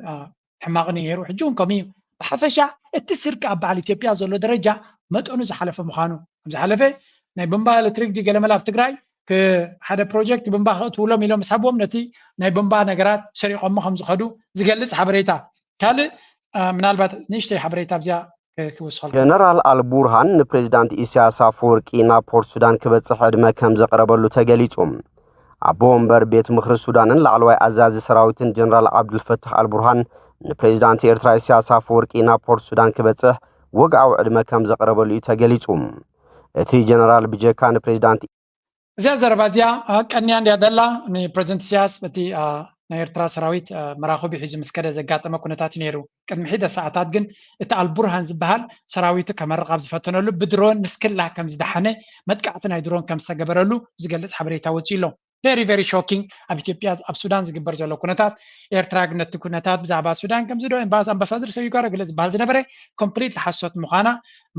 ሕማቕን ነይሩ። ሕጂ እውን ከምኡ እዩ። ብሓፈሻ እቲ ስርቂ ኣብ በዓል ኢትዮጵያ ዘሎ ደረጃ መጠኑ ዝሓለፈ ምዃኑ፣ ኣብ ዝሓለፈ ናይ ቡምባ ኤሌክትሪክ ድዩ ገለመለ ኣብ ትግራይ ሓደ ፕሮጀክት ቡምባ ከእትውሎም ኢሎም ምስ ሃብዎም ነቲ ናይ ቡምባ ነገራት ሰሪቖሞ ከም ዝኸዱ ዝገልጽ ሓበሬታ። ካልእ ምናልባት ንእሽተይ ሓበሬታ ኣብዚኣ ክውስኸልኩም። ጀነራል ኣልቡርሃን ንፕሬዚዳንት ኢሳያስ ኣፈወርቂ ናብ ፖርት ሱዳን ክበጽሕ ዕድመ ከም ዘቕረበሉ ተገሊጹ። ኣቦ ወንበር ቤት ምኽሪ ሱዳንን ላዕለዋይ ኣዛዚ ሰራዊትን ጀነራል ዓብዱልፈታሕ ኣልቡርሃን ንፕሬዚዳንት ኤርትራ ኢሳያስ ኣፈወርቂ ናብ ፖርት ሱዳን ክበጽሕ ወግዓዊ ዕድመ ከም ዘቕረበሉ እዩ ተገሊጹ። እቲ ጀነራል ብጀካ ንፕሬዚዳንት እዚኣ ዘረባ እዚኣ ቀንያ እንድያ ዘላ። ንፕሬዚደንት ኢሳያስ በቲ ናይ ኤርትራ ሰራዊት መራኽቢ ሒዙ ምስ ከደ ዘጋጠመ ኩነታት እዩ ነይሩ። ቅድሚ ሒደ ሰዓታት ግን እቲ ኣልቡርሃን ዝበሃል ሰራዊቱ ከመርቕ ኣብ ዝፈተነሉ ብድሮን ምስክላ ከም ዝደሓነ፣ መጥቃዕቲ ናይ ድሮን ከም ዝተገበረሉ ዝገልጽ ሓበሬታ ወፂኡ ኣሎ። Very very shocking። ኣብ ኢትዮጵያ ኣብ ሱዳን ዝግበር ዘሎ ኩነታት፣ ኤርትራ ግን ነቲ ኩነታት ብዛዕባ ሱዳን ከምዚ ዶ ኣምባሳደር ሰቢጓ ረግለ ዝበሃል ዝነበረ ኮምፕሊት ሓሶት ምዃና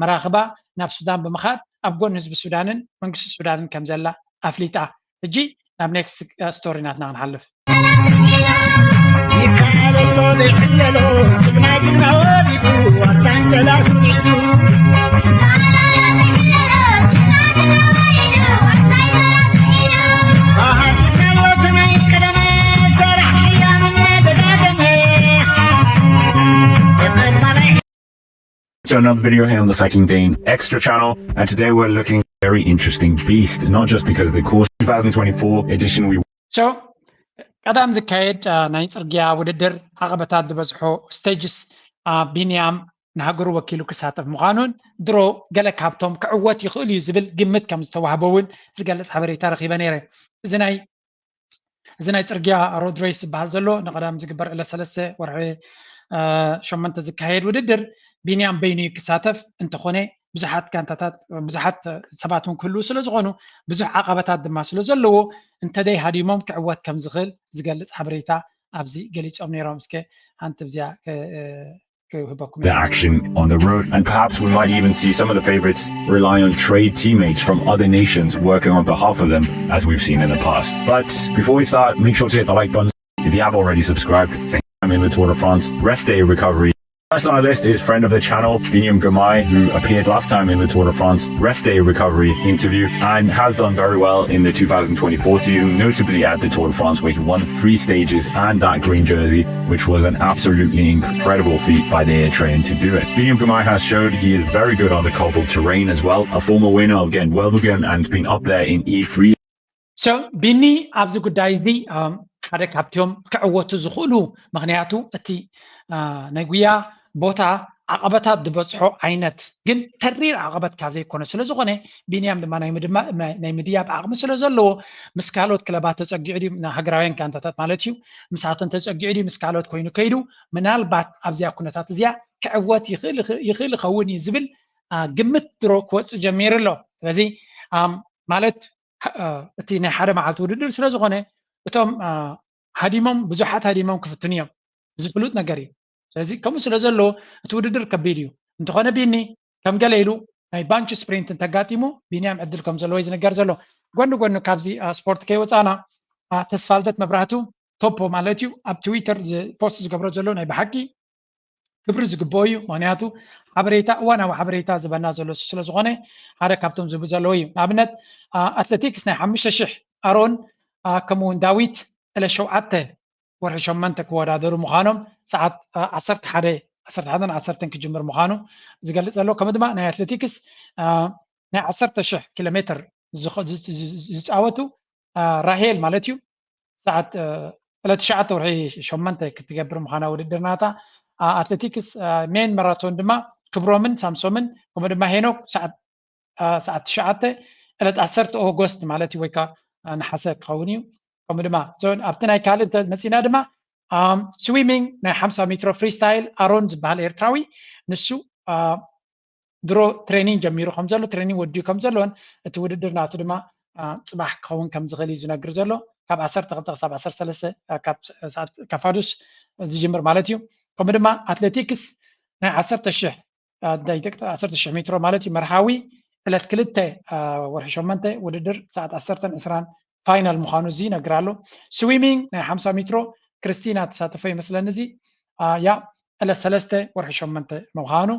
መራኽባ ናብ ሱዳን ብምኻድ ኣብ ጎን ህዝቢ ሱዳንን መንግስቲ ሱዳንን ከም ዘላ ኣፍሊጣ። ሕጂ ናብ ኔክስት ስቶሪ ናትና ክንሓልፍ። ይካለሎ ይሕለሎ ጅግና ጅግና ወሊዱ ዋርሳይ ጸላቱ ውዒሉ። So another video here on the Cycling Dane Extra channel, and today we're looking at a very interesting beast, not just because of the course. Two thousand twenty-four edition we So ቀዳም ዝካየድ ናይ ጽርግያ ውድድር ዓቐበታት ዝበዝሖ ስቴጅስ ቢንያም ንሃገሩ ወኪሉ ክሳተፍ ምዃኑን ድሮ ገለ ካብቶም ክዕወት ይኽእል እዩ ዝብል ግምት ከም ዝተዋህቦ እውን ዝገልጽ ሓበሬታ ረኺበ ነይረ። እዚ ናይ እዚ ናይ ጽርግያ ሮድ ሬስ ዝበሃል ዘሎ ንቐዳም ዝግበር ዕለት ሰለስተ ወርሒ ሸመንተ ዝካየድ ውድድር ቢንያም በይኑ ክሳተፍ እንተኾነ ብዙሓት ጋንታታት ብዙሓት ሰባት እውን ክህልዉ ስለ ዝኾኑ ብዙሕ ዓቐበታት ድማ ስለ ዘለዎ እንተደይ ሃዲሞም ክዕወት ከም ዝኽእል ዝገልጽ ሓበሬታ ኣብዚ ገሊጾም ነይሮም። እስከ ሓንቲ ብዚኣ ክህበኩም the action on the road, and perhaps we might even see some of the favorites rely on trade teammates from other nations working on behalf of them, as we've seen in the past. But before we start, make sure to hit the like button if you have already subscribed. Thank you. I'm in the Tour de France rest day recovery. First on our list is friend of the channel, Biniam Girmay, who appeared last time in the Tour de France rest day recovery interview and has done very well in the two thousand twenty-four season, notably at the Tour de France, where he won three stages and that green jersey, which was an absolutely incredible feat by the Eritrean to do it. Biniam Girmay has showed he is very good on the cobbled terrain as well, a former winner of Gent Wevelgem and been up there in E three. So ቢኒ ኣብዚ ጉዳይ እዚ ሓደ ካብቲኦም ክዕወቱ ዝኽእሉ፣ ምኽንያቱ እቲ ናይ ጉያ ቦታ ዓቐበታት ዝበፅሖ ዓይነት ግን ተሪር ዓቐበትካ ዘይኮነ ስለ ዝኾነ፣ ቢንያም ድማ ናይ ምድያብ ዓቕሚ ስለ ዘለዎ ምስ ካልኦት ክለባት ተፀጊዑ ድዩ፣ ሃገራውያን ጋንታታት ማለት እዩ፣ ምስኣተን ተፀጊዑ ድዩ ምስ ካልኦት ኮይኑ ከይዱ ምናልባት ኣብዚኣ ኩነታት እዚኣ ክዕወት ይኽእል ይኸውን እዩ ዝብል ግምት ድሮ ክወፅእ ጀሚሩ ኣሎ። ስለዚ ማለት እቲ ናይ ሓደ መዓልቲ ውድድር ስለ ዝኾነ እቶም ሃዲሞም ብዙሓት ሃዲሞም ክፍትኑ እዮም። እዚ ፍሉጥ ነገር እዩ። ስለዚ ከምኡ ስለ ዘሎ እቲ ውድድር ከቢድ እዩ። እንተኾነ ቢኒ ከም ገለ ኢሉ ናይ ባንች ስፕሪንት እንተጋጢሙ ቢንያም ዕድል ከም ዘለዎ እዩ ዝንገር ዘሎ። ጎኒ ጎኒ ካብዚ ስፖርት ከይወፃና ተስፋልደት መብራህቱ ቶፖ ማለት እዩ ኣብ ትዊተር ፖስት ዝገብሮ ዘሎ ናይ ብሓቂ ክብሪ ዝግብኦ እዩ። ምክንያቱ ሓበሬታ እዋናዊ ሓበሬታ ዝበና ዘሎ ስለ ዝኾነ ሓደ ካብቶም ዝህቡ ዘለዉ እዩ። ንኣብነት ኣትሌቲክስ ናይ ሓሙሽተ ሽሕ ኣሮን ከምኡ እውን ዳዊት ዕለት ሸውዓተ ወርሒ ሸመንተ ክወዳደሩ ምዃኖም ሰዓት ዓሰርተ ሓደ ዓሰርተ ሓደን ዓሰርተን ክጅምር ምዃኑ ዝገልፅ ዘሎ። ከምኡ ድማ ናይ ኣትሌቲክስ ናይ ዓሰርተ ሽሕ ኪሎ ሜትር ዝፃወቱ ራሄል ማለት እዩ ሰዓት ዕለት ትሽዓተ ወርሒ ሸመንተ ክትገብር ምዃና ውድድር ናታ ኣትሌቲክስ ሜን ማራቶን ድማ ክብሮምን ሳምሶምን ከምኡ ድማ ሄኖክ ሰዓት ሰዓት ትሽዓተ ዕለት ዓሰርተ ኦጎስት ማለት እዩ፣ ወይ ከዓ ነሓሰ ክኸውን እዩ። ከምኡ ድማ ኣብቲ ናይ ካልእ መፂና ድማ ስዊሚንግ ናይ ሓምሳ ሜትሮ ፍሪስታይል ኣሮን ዝበሃል ኤርትራዊ፣ ንሱ ድሮ ትሬኒንግ ጀሚሩ ከም ዘሎ፣ ትሬኒንግ ወዲኡ ከም ዘሎን እቲ ውድድር ናቱ ድማ ፅባሕ ክኸውን ከም ዝኽእል እዩ ዝነግር ዘሎ። ካብ ዓሰርተ ክልተ ክሳብ ዓሰርተ ሰለስተ ካብ ፋዱስ ዝጅምር ማለት እዩ። ከምኡ ድማ ኣትሌቲክስ ናይ ዓሰርተ ሽሕ ሜትሮ ማለት እዩ፣ መርሃዊ ዕለት ክልተ ወርሒ ሸሞንተ ውድድር ሰዓት ዓሰርተ ዕስራን ፋይናል ምዃኑ እዚ ይነግር ኣሎ። ስዊሚንግ ናይ ሓምሳ ሜትሮ ክርስቲና ትሳተፎ ይመስለኒ፣ እዚ ያ ዕለት ሰለስተ ወርሒ ሸሞንተ ምዃኑ።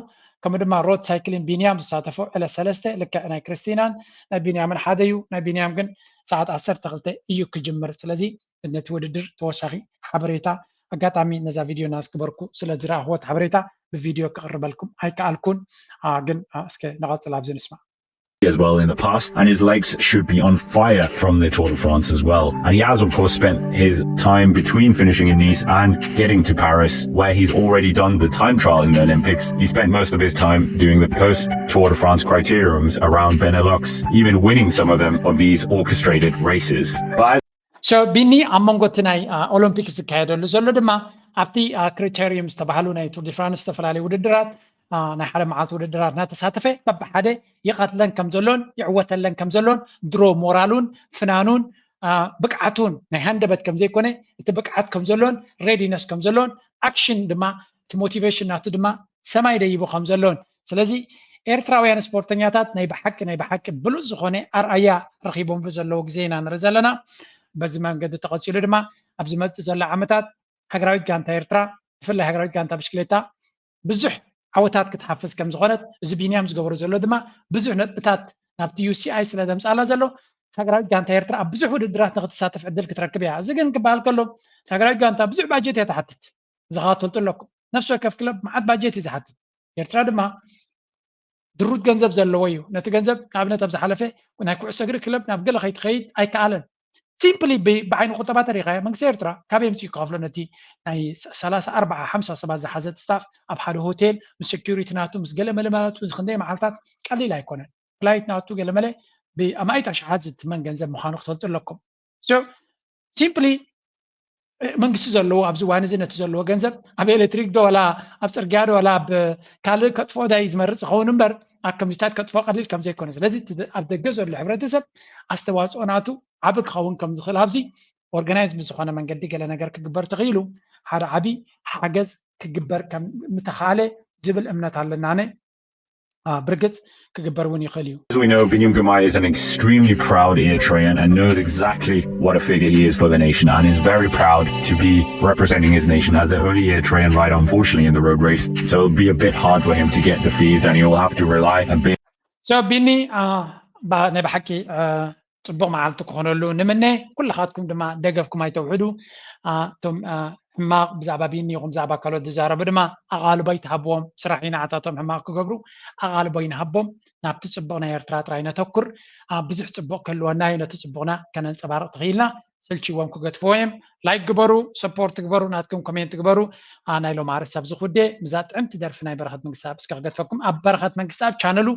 ከምኡ ድማ ሮድ ሳይክሊን ቢንያም ዝሳተፎ ዕለት ሰለስተ ልክዕ ናይ ክርስቲናን ናይ ቢንያምን ሓደ እዩ። ናይ ቢንያም ግን ሰዓት ዓሰርተ ክልተ እዩ ክጅምር። ስለዚ ነቲ ውድድር ተወሳኺ ሓበሬታ፣ ኣጋጣሚ ነዛ ቪድዮ ናስ ግበርኩ ስለ ዝረኣኽዎ እቲ ሓበሬታ ብቪድዮ ክቕርበልኩም ኣይከኣልኩን። ግን እስከ ንቐፅል ኣብዚ ንስማ። as well in the past, and his legs should be on fire from the Tour de France as well. And he has, of course, spent his time between finishing in Nice and getting to Paris, where he's already done the time trial in the Olympics. He spent most of his time doing the post Tour de France criteriums around Benelux, even winning some of them of these orchestrated races. But ሶ ቢኒ ኣብ መንጎ እቲ ናይ ኦሎምፒክ ዝካየደሉ ዘሎ ድማ ኣብቲ ክሪቴሪየም ዝተባሃሉ ናይ ቱር ዲ ፍራንስ ዝተፈላለዩ ውድድራት ናይ ሓደ መዓልቲ ውድድራት እናተሳተፈ በብሓደ ይቐትለን ከም ዘሎን ይዕወተለን ከም ዘሎን ድሮ ሞራሉን ፍናኑን ብቅዓቱን ናይ ሃንደበት ከም ዘይኮነ እቲ ብቅዓት ከም ዘሎን ሬዲነስ ከም ዘሎን ኣክሽን ድማ እቲ ሞቲቬሽን ናቱ ድማ ሰማይ ደይቡ ከም ዘሎን። ስለዚ ኤርትራውያን ስፖርተኛታት ናይ ብሓቂ ናይ ብሓቂ ብሉፅ ዝኾነ ኣርኣያ ረኺቦምሉ ዘለዉ ግዜ ኢና ንርኢ ዘለና። በዚ መንገዲ ተቐፂሉ ድማ ኣብ ዝመፅእ ዘሎ ዓመታት ሃገራዊት ጋንታ ኤርትራ ብፍላይ ሃገራዊት ጋንታ ብሽክሌታ ብዙሕ ዓወታት ክትሓፍዝ ከም ዝኾነት እዚ ቢንያም ዝገበሮ ዘሎ ድማ ብዙሕ ነጥብታት ናብቲ ዩሲኣይ ስለ ዘምፅኣላ ዘሎ ሃገራዊት ጋንታ ኤርትራ ኣብ ብዙሕ ውድድራት ንክትሳተፍ ዕድል ክትረክብ እያ። እዚ ግን ክበሃል ከሎ ሃገራዊት ጋንታ ብዙሕ ባጀት እያ ትሓትት። እዚ ከዓ ትፈልጡ ኣለኩም። ነፍሲ ወከፍ ክለብ መዓት ባጀት እዩ ዝሓትት። ኤርትራ ድማ ድሩት ገንዘብ ዘለዎ እዩ። ነቲ ገንዘብ ንኣብነት ኣብ ዝሓለፈ ናይ ኩዕሶ እግሪ ክለብ ናብ ገለ ከይትኸይድ ኣይከኣለን። ሲምፕሊ ብዓይኒ ቁጠባ ተሪኻዮ መንግስቲ ኤርትራ ካበይ ኣምፂኡ ክኸፍሎ ነቲ ናይ ሰላሳ ኣርባዓ ሓምሳ ሰባት ዝሓዘት ስታፍ ኣብ ሓደ ሆቴል ምስ ሴኩሪቲ ናቱ ምስ ገለ መለ ማለቱ እዚ ክንደይ መዓልታት ቀሊል ኣይኮነን። ፍላይት ናቱ ገለመለ ብኣማኢት ኣሽሓት ዝትመን ገንዘብ ምዃኑ ክትፈልጡ ኣለኩም። ሲምፕሊ መንግስቲ ዘለዎ ኣብዚ እዋን እዚ ነቲ ዘለዎ ገንዘብ ኣብ ኤሌክትሪክ ዶ ዋላ ኣብ ፅርግያ ዶ ዋላ ኣብ ካልእ ከጥፍኦ ዳይ ዝመርፅ ይኸውን እምበር ኣብ ከምዚታት ከጥፍኦ ቀሊል ከም ዘይኮነ ስለዚ ኣብ ደገ ዘሎ ሕብረተሰብ ኣስተዋፅኦ ናቱ ዓቢ ክኸውን ከም ዝኽእል ኣብዚ ኦርጋናይዝ ብዝኾነ መንገዲ ገለ ነገር ክግበር ተኽኢሉ ሓደ ዓቢ ሓገዝ ክግበር ከም ምተኻለ ዝብል እምነት ኣለና ኣነ ብርግፅ ክግበር እውን ይኽእል እዩ። As we know, Binyam Girmay is an extremely proud Eritrean and knows exactly what a figure he is for the nation and is very proud to be representing his nation as the only Eritrean rider, unfortunately, in the road race. So it'll be a bit hard for him to get the fees and he will have to rely a bit. So ቢኒ ናይ ብሓቂ ፅቡቕ መዓልቲ ክኾነሉ ንምነ። ኩልኻትኩም ድማ ደገፍኩም ኣይተውሕዱ። እቶም ሕማቕ ብዛዕባ ቢኒ ይኹን ብዛዕባ ካልኦት ዝዛረቡ ድማ ኣቓልቦ ኣይትሃብዎም። ስራሕ እዩ ንዓታቶም ሕማቕ ክገብሩ ኣቓልቦ ኣይንሃቦም። ናብቲ ፅቡቕ ናይ ኤርትራ ጥራይ ነተኩር። ብዙሕ ፅቡቕ ክህልወና እዩ። ነቲ ፅቡቕና ከነንፀባርቕ ተኽኢልና ስልችዎም ክገድፍዎ እዮም። ላይክ ግበሩ፣ ሰፖርት ግበሩ፣ ናትኩም ኮሜንት ግበሩ። ናይ ሎም ኣርእስቲ ኣብዚ ክውደ ምዛ ጥዕምቲ ደርፊ ናይ በረኸት መንግስቲ ኣብ እስከ ክገድፈኩም ኣብ በረኸት መንግስቲ ኣብ ቻነሉ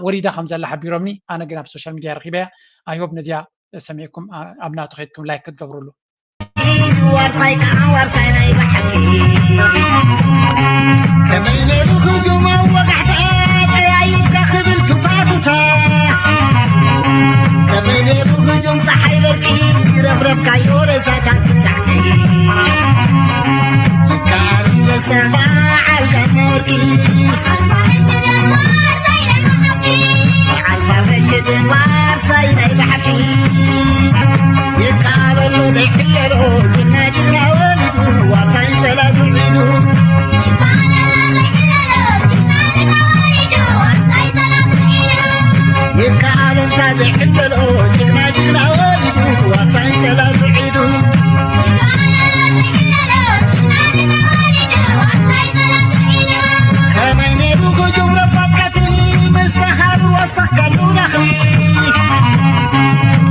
ወሪዳ ከም ዘላ ሓቢሮምኒ። ኣነ ግን ኣብ ሶሻል ሚድያ ረኺበያ። ኣይሆብ ነዚያ ሰሚዕኩም ኣብ ናቱ ከይድኩም ላይክ ክትገብሩሉ። ዋርሳይ ከዓ ዋርሳይ ናይ ብሓቂ ከመይ ነይሩ ህጁም ወጋሕታ ጠያይታ ክብል ክፋቱታ ከመይ ነይሩ ህጁም ፀሓይ በርቂ ረፍረፍካዮ ሬሳታት ብፃዕቂ ይከኣል ንሰማ ዓልካ መወርቂ ዓልካ መሸጥን ዋርሳይ ናይ ብሓቂ ይከኣለሎ ዘይሕለሎ ጅግና ጅግና ወሊዱ ዋርሳይ ሰላም ስዒዱ ይከኣል እንታ ዘይሕለሎ ጅግና ጅግና ወሊዱ ዋርሳይ ሰላም ስዒዱ ከመይ ነይሩ ክጅምሮ ፈቀትኒ ምስ ተሃሩ ወሰካሉ ነኽሪ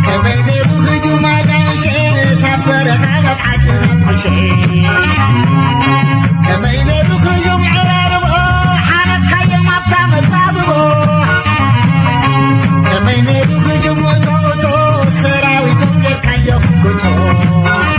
ከመይ ነይሩ ህጁም ኣጋንሸት ኣብ በረኻ ናብ ዓዲ ናብ ኩሽዒ ከመይ ነይሩ